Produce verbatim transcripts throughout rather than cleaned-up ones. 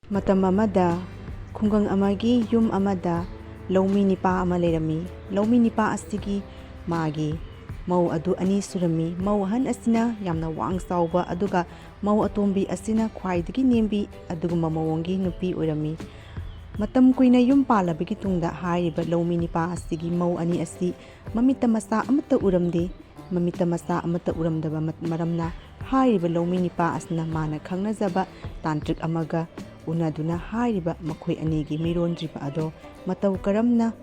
ꯃꯇꯝ ꯑꯃꯗ ꯈꯨꯡꯒꯪ ꯑꯃꯒꯤ ꯌꯨꯝ ꯑꯃꯗ ꯂꯧꯃꯤ ꯅꯤꯄꯥ ꯑꯃ ꯂꯩꯔꯝꯃꯤ꯫ ꯂꯧꯃꯤ ꯅꯤꯄꯥ ꯑꯁꯤꯒꯤ ꯃꯥꯒꯤ ꯃꯧ ꯑꯗꯨ ꯑꯅꯤ ꯁꯨꯔꯝꯃꯤ꯫ ꯃꯧ ꯑꯍꯟ ꯑꯁꯤꯅ ꯌꯥꯝꯅ ꯋꯥꯡ ꯆꯥꯎꯕ, ꯑꯗꯨꯒ ꯃꯧ ꯑꯇꯣꯝꯕꯤ ꯑꯁꯤꯅ ꯈ꯭ꯋꯥꯏꯗꯒꯤ ꯅꯦꯝꯕꯤ ꯑꯗꯨꯒꯨꯝꯕ ꯃꯑꯣꯡꯒꯤ ꯅꯨꯄꯤ ꯑꯣꯏꯔꯝꯃꯤ꯫ ꯃꯇꯝ ꯀꯨꯏꯅ ꯌꯨꯝ ꯄꯥꯜꯂꯕꯒꯤ ꯇꯨꯡꯗ ꯍꯥꯏꯔꯤꯕ ꯂꯧꯃꯤ ꯅꯤꯄꯥ ꯑꯁꯤꯒꯤ ꯃꯧ ꯑꯅꯤ ꯑꯁꯤ ꯃꯃꯤꯠꯇ ꯃꯆꯥ ꯑꯃꯠꯇ ꯎꯔꯝꯗꯦ꯫ ꯃꯃꯤꯠꯇ ꯃꯆꯥ ꯑꯃꯠꯇ ꯎꯔꯝꯗꯕ ꯃ-, ꯃꯔꯝꯅ ꯍꯥꯏꯔꯤꯕ ꯂꯧꯃꯤ ꯅꯤꯄꯥ ꯑꯁꯤꯅ ꯃꯥꯅ ꯈꯪꯅꯖꯕ ꯇꯥꯟꯇ꯭ꯔꯤꯛ ꯑꯃꯒ ꯎꯅꯗꯨꯅ ꯍꯥꯏꯔꯤꯕ ꯃꯈꯣꯏ ꯑꯅꯤꯒꯤ ꯃꯤꯔꯣꯟꯗ꯭ꯔꯤꯕ ꯑꯗꯣ ꯃꯇꯧ ꯀꯔꯝꯅ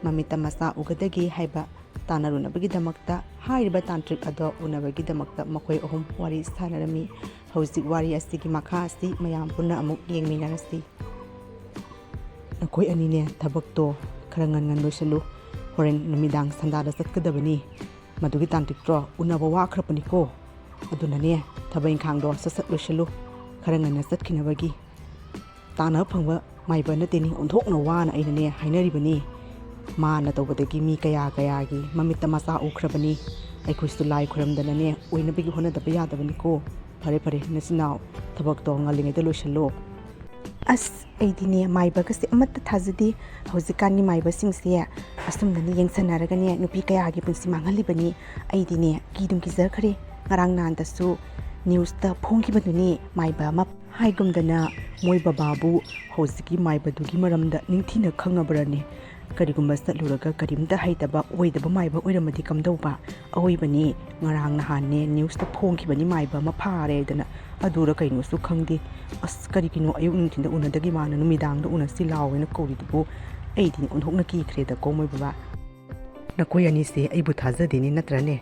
ꯃꯃꯤꯠꯇ ꯃꯆꯥ ꯎꯒꯗꯒꯦ ꯍꯥꯏꯕ ꯇꯥꯟꯅꯔꯨꯅꯕꯒꯤꯗꯃꯛꯇ, ꯍꯥꯏꯔꯤꯕ ꯇꯥꯟꯇ꯭ꯔꯤꯛ ꯑꯗꯣ ꯎꯅꯕꯒꯤꯗꯃꯛꯇ ꯃꯈꯣꯏ ꯑꯍꯨꯝ ꯋꯥꯔꯤ ꯁꯥꯟꯅꯔꯝꯃꯤ꯫ ꯍꯧꯖꯤꯛ ꯋꯥꯔꯤ ꯑꯁꯤꯒꯤ ꯃꯈꯥ ꯑꯁꯤ ꯃꯌꯥꯝ ꯄꯨꯟꯅ ꯑꯃꯨꯛ ꯌꯦꯡꯃꯤꯟꯅꯔꯁꯤ꯫ ꯅꯈꯣꯏ ꯑꯅꯤꯅꯦ, ꯊꯕꯛꯇꯣ ꯈꯔ ꯉꯟ ꯉꯟ ꯂꯣꯏꯁꯜꯂꯨ꯫ ꯍꯣꯔꯦꯟ ꯅꯨꯃꯤꯗꯥꯡ ꯁꯟꯗꯥꯗ ꯆꯠꯀꯗꯕꯅꯤ꯫ ꯃꯗꯨꯒꯤ ꯇꯥꯟꯇ꯭ꯔꯤꯛꯇꯣ ꯎꯅꯕ ꯋꯥꯈ꯭ꯔꯕꯅꯤꯀꯣ꯫ ꯑꯗꯨꯅꯅꯦ, ꯊꯕꯛ ꯏꯪꯈꯥꯡꯗꯣ ꯁꯠ ꯁꯠ ꯂꯣꯏꯁꯜꯂꯨ, ꯈꯔ ꯉꯟꯅ ꯆꯠꯈꯤꯅꯕꯒꯤ꯫ ꯇꯥꯟꯅꯕ ꯐꯪꯕ ꯃꯥꯏꯕ ꯅꯠꯇꯦꯅꯦ, ꯑꯣꯟꯊꯣꯛꯅ ꯋꯥꯅ ꯑꯩꯅꯅꯦ ꯍꯥꯏꯅꯔꯤꯕꯅꯤ꯫ ꯃꯥꯅ ꯇꯧꯕꯗꯒꯤ ꯃꯤ ꯀꯌꯥ ꯀꯌꯥꯒꯤ ꯃꯃꯤꯠꯇ ꯃꯆꯥ ꯎꯈ꯭ꯔꯕꯅꯤ꯫ ꯑꯩꯈꯣꯏꯁꯨ ꯂꯥꯏ ꯈꯨꯔꯝꯗꯅꯅꯦ, ꯑꯣꯏꯅꯕꯒꯤ ꯍꯣꯠꯅꯗꯕ ꯌꯥꯗꯕꯅꯤꯀꯣ꯫ ꯐꯔꯦ ꯐꯔꯦ, ꯅꯆꯤꯟ ꯅꯅꯥꯎ ꯊꯕꯛꯇꯣ ꯉꯜꯂꯤꯉꯩꯗ ꯂꯣꯏꯁꯜꯂꯣ꯫ ꯑꯁ, ꯑꯩꯗꯤꯅꯦ ꯃꯥꯏꯕꯒꯁꯦ ꯑꯃꯠꯇ ꯊꯥꯖꯗꯦ꯫ ꯍꯧꯖꯤꯛꯀꯥꯟꯒꯤ ꯃꯥꯏꯕꯁꯤꯡꯁꯦ ꯑꯁꯨꯝꯅꯅꯦ ꯌꯦꯡꯁꯟꯅꯔꯒꯅꯦ ꯅꯨꯄꯤ ꯀꯌꯥꯒꯤ ꯄꯨꯟꯁꯤ ꯃꯥꯡꯍꯜꯂꯤꯕꯅꯤ꯫ ꯑꯩꯗꯤꯅꯦ ꯀꯤꯗꯨꯝ ꯀꯤꯖꯈ꯭ꯔꯦ꯫ ꯉꯔꯥꯡ ꯅꯍꯥꯟꯗꯁꯨ ꯅ꯭ꯌꯨꯁꯇ ꯐꯣꯡꯈꯤꯕꯗꯨꯅꯤ ꯃꯥꯏꯕ ꯑꯃ꯫ ꯍꯥꯏꯒꯨꯝꯗꯅ ꯃꯣꯏ ꯕꯕꯥꯕꯨ ꯍꯧꯖꯤꯛꯀꯤ ꯃꯥꯏꯕꯗꯨꯒꯤ ꯃꯔꯝꯗ ꯅꯤꯡꯊꯤꯅ ꯈꯪꯉꯕ꯭ꯔꯅꯦ? ꯀꯔꯤꯒꯨꯝꯕ ꯆꯠꯂꯨꯔꯒ ꯀꯔꯤꯝꯇ ꯍꯩꯇꯕ ꯑꯣꯏꯗꯕ ꯃꯥꯏꯕ ꯑꯣꯏꯔꯝꯃꯗꯤ ꯀꯝꯗꯧꯕ? ꯑꯑꯣꯏꯕꯅꯤ, ꯉꯔꯥꯡ ꯅꯍꯥꯟꯅꯦ ꯅ꯭ꯌꯨꯁꯇ ꯐꯣꯡꯈꯤꯕꯅꯤ ꯃꯥꯏꯕ ꯑꯃ ꯐꯥꯔꯦ ꯍꯥꯏꯗꯅ꯫ ꯑꯗꯨꯔ ꯀꯩꯅꯣꯁꯨ ꯈꯪꯗꯦ꯫ ꯑꯁ, ꯀꯔꯤꯒꯤꯅꯣ ꯑꯌꯨꯛ ꯅꯨꯡꯊꯤꯟꯗ ꯎꯅꯗꯒꯤ ꯃꯥꯅ ꯅꯨꯃꯤꯗꯥꯡꯗ ꯎꯅꯁꯤ ꯂꯥꯎꯋꯦꯅ ꯀꯧꯔꯤꯗꯨꯕꯨ? ꯑꯩꯗꯤ ꯑꯣꯟꯊꯣꯛꯅ ꯀꯤꯈ꯭ꯔꯦꯗꯀꯣ ꯃꯣꯏ ꯕꯕꯥ꯫ ꯅꯈꯣꯏ ꯑꯅꯤꯁꯦ ꯑꯩꯕꯨ ꯊꯥꯖꯗꯦꯅꯦ, ꯅꯠꯇ꯭ꯔꯅꯦ?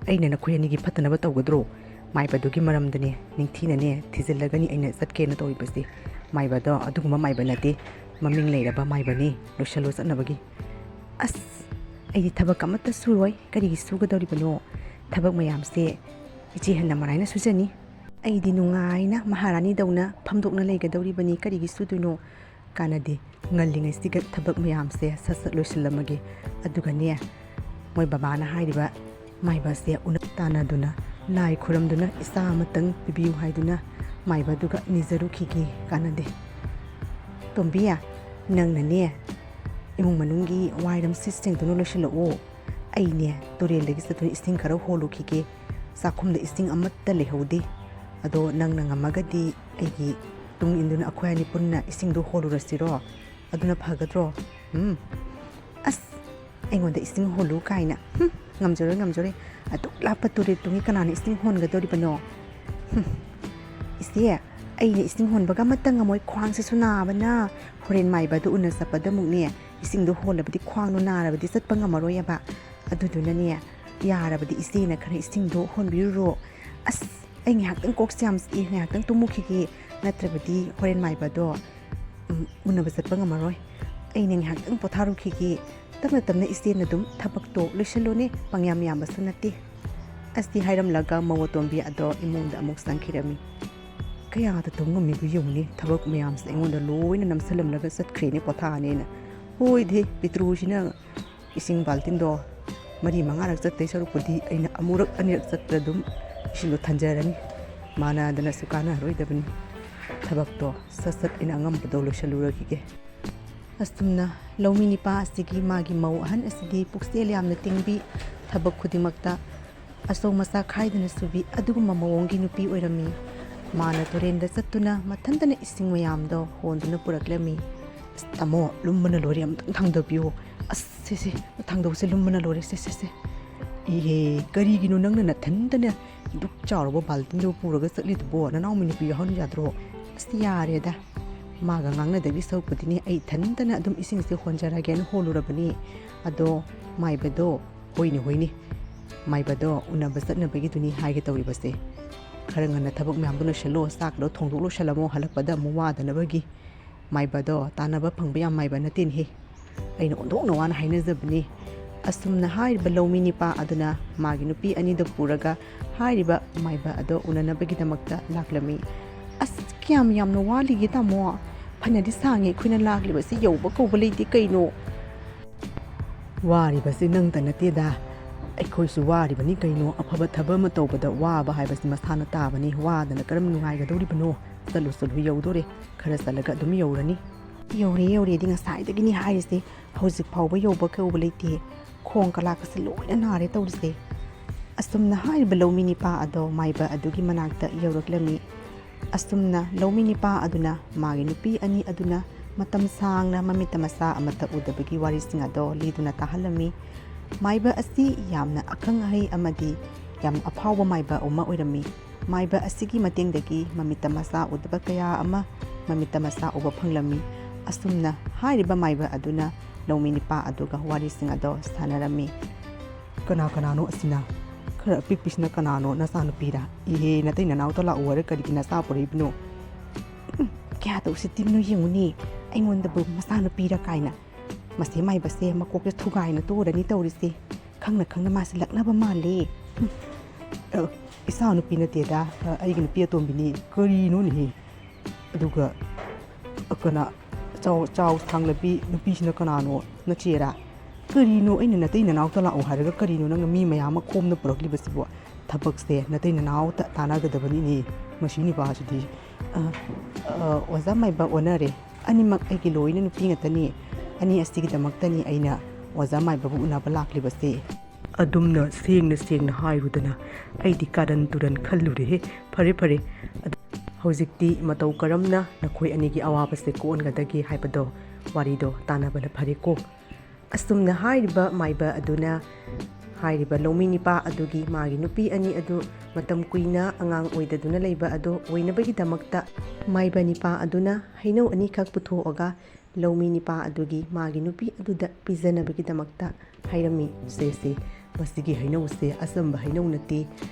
ꯑꯩꯅ ꯅꯈꯣꯏ ꯑꯅꯤꯒꯤ ꯐꯠꯇꯅꯕ ꯇꯧꯒꯗ꯭ꯔꯣ? ꯃꯥꯏꯕꯗꯨꯒꯤ ꯃꯔꯝꯗꯅꯦ ꯅꯤꯡꯊꯤꯅꯅꯦ ꯊꯤꯖꯤꯜꯂꯒꯅꯤ ꯑꯩꯅ ꯆꯠꯀꯦꯅ ꯇꯧꯔꯤꯕꯁꯦ꯫ ꯃꯥꯏꯕꯗꯣ ꯑꯗꯨꯒꯨꯝꯕ ꯃꯥꯏꯕ ꯅꯠꯇꯦ, ꯃꯃꯤꯡ ꯂꯩꯔꯕ ꯃꯥꯏꯕꯅꯤ꯫ ꯂꯣꯏꯁꯜꯂꯣ ꯆꯠꯅꯕꯒꯤ꯫ ꯑꯁ, ꯑꯩꯗꯤ ꯊꯕꯛ ꯑꯃꯠꯇ ꯁꯨꯔꯣꯏ꯫ ꯀꯔꯤꯒꯤ ꯁꯨꯒꯗꯧꯔꯤꯕꯅꯣ? ꯊꯕꯛ ꯃꯌꯥꯝꯁꯦ ꯏꯆꯦ ꯍꯟꯅ ꯃꯔꯥꯏꯅ ꯁꯨꯖꯅꯤ꯫ ꯑꯩꯗꯤ ꯅꯨꯡꯉꯥꯏꯅ ꯃꯍꯥꯔꯥꯅꯤꯗꯧꯅ ꯐꯝꯗꯣꯛꯅ ꯂꯩꯒꯗꯧꯔꯤꯕꯅꯤ꯫ ꯀꯔꯤꯒꯤ ꯁꯨꯗꯣꯏꯅꯣ? ꯀꯥꯟꯅꯗꯦ꯫ ꯉꯜꯂꯤꯉꯩꯁꯤꯒ ꯊꯕꯛ ꯃꯌꯥꯝꯁꯦ ꯁꯠ ꯁꯠ ꯂꯣꯏꯁꯤꯜꯂꯝꯃꯒꯦ꯫ ꯑꯗꯨꯒꯅꯦ, ꯃꯣꯏ ꯕꯕꯥꯅ ꯍꯥꯏꯔꯤꯕ ꯃꯥꯏꯕꯁꯦ ꯎꯅ ꯇꯥꯟꯅꯗꯨꯅ, ꯂꯥꯏ ꯈꯨꯔꯝꯗꯨꯅ, ꯏꯆꯥ ꯑꯃꯇꯪ ꯄꯤꯕꯤꯌꯨ ꯍꯥꯏꯗꯨꯅ ꯃꯥꯏꯕꯗꯨꯒ ꯅꯤꯖꯔꯨꯈꯤꯒꯦ꯫ ꯀꯥꯟꯅꯗꯦ꯫ ꯇꯣꯝꯕꯤ, ꯅꯪꯅꯅꯦ ꯏꯃꯨꯡ ꯃꯅꯨꯡꯒꯤ ꯋꯥꯏꯔꯝ ꯁꯤꯠ ꯁꯦꯡꯗꯨꯅ ꯂꯣꯏꯁꯤꯜꯂꯛꯑꯣ꯫ ꯑꯩꯅꯦ ꯇꯨꯔꯦꯜꯗꯒꯤ ꯆꯠꯇꯨꯅ ꯏꯁꯤꯡ ꯈꯔ ꯍꯣꯜꯂꯨꯈꯤꯒꯦ꯫ ꯆꯥꯛꯈꯨꯝꯗ ꯏꯁꯤꯡ ꯑꯃꯠꯇ ꯂꯩꯍꯧꯗꯦ꯫ ꯑꯗꯣ ꯅꯪꯅ ꯉꯝꯃꯒꯗꯤ ꯑꯩꯒꯤ ꯇꯨꯡ ꯏꯟꯗꯨꯅ ꯑꯩꯈꯣꯏ ꯑꯅꯤ ꯄꯨꯟꯅ ꯏꯁꯤꯡꯗꯣ ꯍꯣꯜꯂꯨꯔꯁꯤꯔꯣ? ꯑꯗꯨꯅ ꯐꯒꯗ꯭ꯔꯣ? ꯎꯝ꯫ ꯑꯁ, ꯑꯩꯉꯣꯟꯗ ꯏꯁꯤꯡ ꯍꯣꯜꯂꯨ ꯀꯥꯏꯅ꯫ ꯍꯨꯝ, ꯉꯝꯖꯔꯣꯏ, ꯉꯝꯖꯔꯣꯏ꯫ ꯑꯗꯨꯛ ꯂꯥꯞꯄ ꯇꯨꯔꯦꯜ ꯇꯨꯡꯒꯤ ꯀꯅꯥꯅ ꯏꯁꯤꯡ ꯍꯣꯟꯒꯗꯧꯔꯤꯕꯅꯣ? ꯍꯨꯝ, ꯏꯆꯦ, ꯑꯩꯅ ꯏꯁꯤꯡ ꯍꯣꯟꯕꯒ ꯑꯃꯠꯇ ꯉꯝꯃꯣꯏ꯫ ꯈ꯭ꯋꯥꯡꯁꯤꯁꯨ ꯅꯥꯕꯅ꯫ ꯍꯣꯔꯦꯟ ꯃꯥꯏꯕꯗꯨ ꯎꯅ ꯆꯠꯄꯗ ꯑꯃꯨꯛꯅꯦ, ꯏꯁꯤꯡꯗꯣ ꯍꯣꯜꯂꯕꯗꯤ ꯈ꯭ꯋꯥꯡꯗꯣ ꯅꯥꯔꯕꯗꯤ ꯆꯠꯄ ꯉꯝꯃꯔꯣꯏꯑꯕ꯫ ꯑꯗꯨꯗꯨꯅꯅꯦ, ꯌꯥꯔꯕꯗꯤ ꯏꯆꯦꯅ ꯈꯔ ꯏꯁꯤꯡꯗꯣ ꯍꯣꯟꯕꯤꯔꯨꯔꯣ꯫ ꯑꯁ, ꯑꯩ ꯉꯥꯏꯍꯥꯛꯇꯪ ꯀꯣꯛꯁꯦ ꯌꯥꯝ ꯆꯤꯛꯑꯦ, ꯉꯥꯏꯍꯥꯛꯇꯪ ꯇꯨꯝꯃꯨꯈꯤꯒꯦ꯫ ꯅꯠꯇ꯭ꯔꯕꯗꯤ ꯍꯣꯔꯦꯟ ꯃꯥꯏꯕꯗꯣ, ꯎꯝ, ꯎꯅꯕ ꯆꯠꯄ ꯉꯝꯃꯔꯣꯏ꯫ ꯑꯩꯅ ꯉꯥꯏꯍꯥꯛꯇꯪ ꯄꯣꯊꯥꯔꯨꯈꯤꯒꯦ꯫ ꯇꯞꯅ ꯇꯞꯅ ꯏꯆꯦꯅ ꯑꯗꯨꯝ ꯊꯕꯛꯇꯣ ꯂꯣꯏꯁꯤꯜꯂꯨꯅꯦ, ꯄꯪꯌꯥꯝ ꯌꯥꯝꯕꯁꯨ ꯅꯠꯇꯦ꯫ ꯑꯁꯤ ꯍꯥꯏꯔꯝꯂꯒ ꯃꯧ ꯑꯇꯣꯝꯕꯤ ꯑꯗꯣ ꯏꯃꯨꯡꯗ ꯑꯃꯨꯛ ꯆꯪꯈꯤꯔꯝꯃꯤ꯫ ꯀꯌꯥꯗ ꯇꯧ ꯉꯝꯃꯤꯕ ꯌꯦꯡꯉꯨꯅꯦ, ꯊꯕꯛ ꯃꯌꯥꯝꯁꯦ ꯑꯩꯉꯣꯟꯗ ꯂꯣꯏꯅ ꯅꯝꯁꯤꯜꯂꯝꯂꯒ ꯆꯠꯈ꯭ꯔꯦꯅꯦ ꯄꯣꯊꯥꯅꯦꯅ꯫ ꯍꯣꯏꯗꯤ ꯄꯤꯇ꯭ꯔꯨꯁꯤꯅ ꯏꯁꯤꯡ ꯕꯥꯜꯇꯤꯟꯗꯣ ꯃꯔꯤ ꯃꯉꯥꯔꯛ ꯆꯠꯇꯩ ꯁꯔꯨꯛꯄꯨꯗꯤ ꯑꯩꯅ ꯑꯃꯨꯔꯛ ꯑꯅꯤꯔꯛ ꯆꯠꯄꯗ ꯑꯗꯨꯝ ꯏꯁꯤꯡꯗꯣ ꯊꯟꯖꯔꯅꯤ꯫ ꯃꯥꯟꯅꯗꯅꯁꯨ ꯀꯥꯟꯅꯔꯣꯏꯗꯕꯅꯤ꯫ ꯊꯕꯛꯇꯣ ꯁꯠ ꯁꯠ ꯑꯩꯅ ꯑꯉꯝꯕꯗꯣ ꯂꯣꯏꯁꯤꯜꯂꯨꯔꯈꯤꯒꯦ꯫ ꯑꯁꯨꯝꯅ ꯂꯧꯃꯤ ꯅꯤꯄꯥ ꯑꯁꯤꯒꯤ ꯃꯥꯒꯤ ꯃꯧ ꯑꯍꯟ ꯑꯁꯤꯗꯤ ꯄꯨꯛꯆꯦꯜ ꯌꯥꯝꯅ ꯇꯤꯡꯕꯤ, ꯊꯕꯛ ꯈꯨꯗꯤꯡꯃꯛꯇ ꯑꯆꯧ ꯃꯆꯥ ꯈꯥꯏꯗꯅ ꯁꯨꯕꯤ ꯑꯗꯨꯒꯨꯝꯕ ꯃꯑꯣꯡꯒꯤ ꯅꯨꯄꯤ ꯑꯣꯏꯔꯝꯃꯤ꯫ ꯃꯥꯅ ꯇꯨꯔꯦꯟꯗ ꯆꯠꯇꯨꯅ ꯃꯊꯟꯇꯅ ꯏꯁꯤꯡ ꯃꯌꯥꯝꯗꯣ ꯍꯣꯟꯗꯨꯅ ꯄꯨꯔꯛꯂꯝꯃꯤ꯫ "ꯑꯁ, ꯇꯥꯃꯣ, ꯂꯨꯝꯕꯅ ꯂꯣꯏꯔꯦ, ꯑꯃꯨꯛꯇꯪ ꯊꯥꯡꯗꯕꯤꯌꯣ꯫ ꯑꯁ, ꯁꯦ, ꯁꯦ, ꯊꯥꯡꯗꯧꯁꯦ ꯂꯨꯝꯕꯅ ꯂꯣꯏꯔꯦ, ꯁꯦ, ꯁꯦ, ꯁꯦ꯫ ꯏꯍꯦ, ꯀꯔꯤꯒꯤꯅꯣ ꯅꯪꯅ ꯅꯊꯟꯇꯅ ꯑꯗꯨꯛ ꯆꯥꯎꯔꯕ ꯕꯥꯜꯇꯤꯟꯗꯣ ꯄꯨꯔꯒ ꯆꯠꯂꯤꯗꯨꯕꯣ? ꯅꯅꯥꯎ ꯅꯨꯄꯤ ꯌꯥꯎꯍꯟ ꯌꯥꯗ꯭ꯔꯣ?" "ꯑꯁ, ꯌꯥꯔꯦꯗ, ꯃꯥꯒ ꯉꯥꯡꯅꯗꯒꯤ ꯁꯔꯨꯛꯄꯨꯗꯤꯅꯦ, ꯑꯩ ꯏꯊꯟꯇꯅ ꯑꯗꯨꯝ ꯏꯁꯤꯡꯁꯦ ꯍꯣꯟꯖꯔꯒꯦꯅ ꯍꯣꯜꯂꯨꯔꯕꯅꯤ꯫ ꯑꯗꯣ ꯃꯥꯏꯕꯗꯣ, ꯍꯣꯏꯅꯦ, ꯍꯣꯏꯅꯦ, ꯃꯥꯏꯕꯗꯣ ꯎꯅꯕ ꯆꯠꯅꯕꯒꯤꯗꯨꯅꯤ ꯍꯥꯏꯒꯦ ꯇꯧꯔꯤꯕꯁꯦ꯫ ꯈꯔ ꯉꯟꯅ ꯊꯕꯛ ꯃꯌꯥꯝꯗꯣ ꯂꯣꯏꯁꯤꯜꯂꯣ, ꯆꯥꯛꯀꯗꯣ ꯊꯣꯡꯗꯣꯛ ꯂꯣꯏꯁꯤꯜꯂꯝꯃꯣ, ꯍꯜꯂꯛꯄꯗ ꯑꯃꯨꯛ ꯋꯥꯗꯅꯕꯒꯤ꯫ ꯃꯥꯏꯕꯗꯣ ꯇꯥꯟꯅꯕ ꯐꯪꯕ ꯌꯥꯝ ꯃꯥꯏꯕ ꯅꯠꯇꯦꯅꯦꯍꯦ꯫ ꯑꯩꯅ ꯑꯣꯟꯊꯣꯛꯅ ꯋꯥꯅ ꯍꯥꯏꯅꯖꯕꯅꯤ꯫" ꯑꯁꯨꯝꯅ ꯍꯥꯏꯔꯤꯕ ꯂꯧꯃꯤ ꯅꯤꯄꯥ ꯑꯗꯨꯅ ꯃꯥꯒꯤ ꯅꯨꯄꯤ ꯑꯅꯤꯗ ꯄꯨꯔꯒ ꯍꯥꯏꯔꯤꯕ ꯃꯥꯏꯕ ꯑꯗꯣ ꯎꯅꯅꯕꯒꯤꯗꯃꯛꯇ ꯂꯥꯛꯂꯝꯃꯤ꯫ "ꯑꯁ, ꯀꯌꯥꯝ ꯌꯥꯝꯅ ꯋꯥꯠꯂꯤꯒꯦ ꯇꯥꯃꯣ? ꯐꯅꯗꯤ ꯁꯥꯡꯉꯦ ꯑꯩꯈꯣꯏꯅ ꯂꯥꯛꯂꯤꯕꯁꯤ, ꯌꯧꯕ ꯀꯧꯕ ꯂꯩꯇꯦ ꯀꯩꯅꯣ?" "ꯋꯥꯔꯤꯕꯁꯤ ꯅꯪꯇ ꯅꯠꯇꯦꯗ, ꯑꯩꯈꯣꯏꯁꯨ ꯋꯥꯔꯤꯕꯅꯤ ꯀꯩꯅꯣ꯫ ꯑꯐꯕ ꯊꯕꯛ ꯑꯃ ꯇꯧꯕꯗ ꯋꯥꯕ ꯍꯥꯏꯕꯁꯤ ꯃꯁꯥꯅ ꯇꯥꯕꯅꯤ꯫ ꯋꯥꯗꯅ ꯀꯔꯝ ꯅꯨꯡꯉꯥꯏꯒꯗꯧꯔꯤꯕꯅꯣ? ꯆꯠꯂꯨ, ꯆꯠꯂꯨ, ꯌꯧꯗꯣꯔꯦ꯫ ꯈꯔ ꯆꯠꯂꯒ ꯑꯗꯨꯝ ꯌꯧꯔꯅꯤ꯫" "ꯌꯧꯔꯦ, ꯌꯧꯔꯦꯗꯤ ꯉꯁꯥꯏꯗꯒꯤꯅꯤ ꯍꯥꯏꯔꯤꯁꯦ, ꯍꯧꯖꯤꯛ ꯐꯥꯎꯕ ꯌꯧꯕ ꯀꯧꯕ ꯂꯩꯇꯦ꯫ ꯈꯣꯡ ꯀꯂꯥꯀꯁꯦ ꯂꯣꯏꯅ ꯅꯥꯔꯦ ꯇꯧꯔꯤꯁꯦ"꯫ ꯑꯁꯨꯝꯅ ꯍꯥꯏꯔꯤꯕ ꯂꯧꯃꯤ ꯅꯤꯄꯥ ꯑꯗꯣ ꯃꯥꯏꯕ ꯑꯗꯨꯒꯤ ꯃꯅꯥꯛꯇ ꯌꯧꯔꯛꯂꯝꯃꯤ꯫ ꯑꯁꯨꯝꯅ ꯂꯧꯃꯤ ꯅꯤꯄꯥ ꯑꯗꯨꯅ ꯃꯥꯒꯤ ꯅꯨꯄꯤ ꯑꯅꯤ ꯑꯗꯨꯅ ꯃꯇꯝ ꯁꯥꯡꯅ ꯃꯃꯤꯠꯇ ꯃꯆꯥ ꯑꯃꯠꯇ ꯎꯗꯕꯒꯤ ꯋꯥꯔꯤꯁꯤꯡ ꯑꯗꯣ ꯂꯤꯗꯨꯅ ꯇꯥꯍꯜꯂꯝꯃꯤ꯫ ꯃꯥꯏꯕ ꯑꯁꯤ ꯌꯥꯝꯅ ꯑꯈꯪ ꯑꯍꯩ ꯑꯃꯗꯤ ꯌꯥꯝ ꯑꯐꯥꯎꯕ ꯃꯥꯏꯕ ꯑꯃ ꯑꯣꯏꯔꯝꯃꯤ꯫ ꯃꯥꯏꯕ ꯑꯁꯤꯒꯤ ꯃꯇꯦꯡꯗꯒꯤ ꯃꯃꯤꯠꯇ ꯃꯆꯥ ꯎꯗꯕ ꯀꯌꯥ ꯑꯃ ꯃꯃꯤꯠꯇ ꯃꯆꯥ ꯎꯕ ꯐꯪꯂꯝꯃꯤ꯫ ꯑꯁꯨꯝꯅ ꯍꯥꯏꯔꯤꯕ ꯃꯥꯏꯕ ꯑꯗꯨꯅ ꯂꯧꯃꯤ ꯅꯤꯄꯥ ꯑꯗꯨꯒ ꯋꯥꯔꯤꯁꯤꯡ ꯑꯗꯣ ꯁꯥꯟꯅꯔꯝꯃꯤ꯫ "ꯀꯅꯥ ꯀꯅꯥꯅꯣ ꯑꯁꯤꯅ? ꯈꯔ ꯑꯄꯤꯛꯄꯤꯁꯤꯅ ꯀꯅꯥꯅꯣ? ꯅꯆꯥꯅꯨꯄꯤꯔꯥ? ꯏꯍꯦ, ꯅꯇꯩ ꯅꯅꯥꯎꯗ ꯂꯥꯛꯎ ꯍꯥꯏꯔ ꯀꯔꯤꯒꯤ ꯅꯆꯥ ꯄꯨꯔꯛꯏꯕꯅꯣ?" "ꯎꯝ, ꯀꯌꯥꯗ ꯎꯁꯤꯠꯇ꯭ꯔꯤꯕꯅꯣ ꯌꯦꯡꯉꯨꯅꯦ, ꯑꯩꯉꯣꯟꯗꯕꯨ ꯃꯆꯥꯅꯨꯄꯤꯔꯥ ꯀꯥꯏꯅ꯫ ꯃꯁꯤ ꯃꯥꯏꯕꯁꯦ ꯃꯀꯣꯛꯁꯦ ꯊꯨꯒꯥꯏꯅ ꯇꯣꯔꯅꯤ ꯇꯧꯔꯤꯁꯦ꯫ ꯈꯪꯅ ꯈꯪꯅ ꯃꯥꯁꯦ ꯂꯛꯅꯕ ꯃꯥꯜꯂꯦ꯫ ꯎꯝ, ꯑ, ꯏꯆꯥ ꯅꯨꯄꯤ ꯅꯠꯇꯦꯗ, ꯑ, ꯑꯩꯒꯤ ꯅꯨꯄꯤ ꯑꯇꯣꯝꯕꯤꯅꯤ꯫ ꯀꯔꯤꯅꯣꯅꯦꯍꯦ? ꯑꯗꯨꯒ, ꯑ, ꯀꯅꯥ, ꯆꯥꯎ, ꯆꯥꯎ ꯊꯥꯡꯂꯕꯤ ꯅꯨꯄꯤꯁꯤꯅ ꯀꯅꯥꯅꯣ? ꯅꯆꯦꯔꯥ? ꯀꯔꯤꯅꯣ, ꯑꯩꯅ ꯅꯇꯩ ꯅꯅꯥꯎꯇ ꯂꯥꯛꯑꯣ ꯍꯥꯏꯔꯒ ꯀꯔꯤꯅꯣ ꯅꯪꯅ ꯃꯤ ꯃꯌꯥꯝ ꯑꯃ ꯈꯣꯝꯅ ꯄꯨꯔꯛꯂꯤꯕꯁꯤꯕꯣ? ꯊꯕꯛꯁꯦ ꯅꯇꯩ ꯅꯅꯥꯎꯇ ꯇꯥꯟꯅꯒꯗꯕꯅꯤꯅꯦ꯫ ꯃꯁꯤ ꯅꯨꯄꯥꯁꯤꯗꯤ꯫ ꯑ, ꯑ, ꯑꯣꯖꯥ ꯃꯥꯏꯕ ꯑꯣꯟꯅꯔꯦ꯫ ꯑꯅꯤꯃꯛ ꯑꯩꯒꯤ ꯂꯣꯏꯅ ꯅꯨꯄꯤ ꯉꯥꯛꯇꯅꯤ꯫ ꯑꯅꯤ ꯑꯁꯤꯒꯤꯗꯃꯛꯇꯅꯤ ꯑꯩꯅ ꯑꯣꯖꯥ ꯃꯥꯏꯕꯕꯨ ꯎꯅꯕ ꯂꯥꯛꯂꯤꯕꯁꯦ꯫ ꯑꯗꯨꯝꯅ ꯁꯦꯡꯅ ꯁꯦꯡꯅ ꯍꯥꯏꯔꯨꯗꯅ, ꯑꯩꯗꯤ ꯀꯥꯔꯟ ꯇꯨꯔꯟ ꯈꯜꯂꯨꯔꯦꯍꯦ꯫ ꯐꯔꯦ, ꯐꯔꯦ꯫ ꯑꯗ-, ꯍꯧꯖꯤꯛꯇꯤ ꯃꯇꯧ ꯀꯔꯝꯅ ꯅꯈꯣꯏ ꯑꯅꯤꯒꯤ ꯑꯋꯥꯕꯁꯦ ꯀꯣꯛꯍꯟꯒꯗꯒꯦ ꯍꯥꯏꯕꯗꯣ, ꯋꯥꯔꯤꯗꯣ ꯇꯥꯟꯅꯕꯅ ꯐꯔꯦꯀꯣ꯫ ꯑꯁꯨꯝꯅ ꯍꯥꯏꯔꯤꯕ ꯃꯥꯏꯕ ꯑꯗꯨꯅ ꯍꯥꯏꯔꯤꯕ ꯂꯧꯃꯤ ꯅꯤꯄꯥ ꯑꯗꯨꯒꯤ ꯃꯥꯒꯤ ꯅꯨꯄꯤ ꯑꯅꯤ ꯑꯗꯨ ꯃꯇꯝ ꯀꯨꯏꯅ ꯑꯉꯥꯡ ꯑꯣꯏꯗꯗꯨꯅ ꯂꯩꯕ ꯑꯗꯨ ꯑꯣꯏꯅꯕꯒꯤꯗꯃꯛꯇ ꯃꯥꯏꯕ ꯅꯤꯄꯥ ꯑꯗꯨꯅ ꯍꯩꯅꯧ ꯑꯅꯤꯈꯛ ꯄꯨꯊꯣꯛꯑꯒ ꯂꯧꯃꯤ ꯅꯤꯄꯥ ꯑꯗꯨꯒꯤ ꯃꯥꯒꯤ ꯅꯨꯄꯤ ꯑꯗꯨꯗ ꯄꯤꯖꯅꯕꯒꯤꯗꯃꯛꯇ ꯍꯥꯏꯔꯝꯃꯤ꯫ "ꯁꯦ, ꯁꯦ, ꯃꯁꯤꯒꯤ ꯍꯩꯅꯧꯁꯦ ꯑꯆꯝꯕ ꯍꯩꯅꯧ ꯅꯠꯇꯦ꯫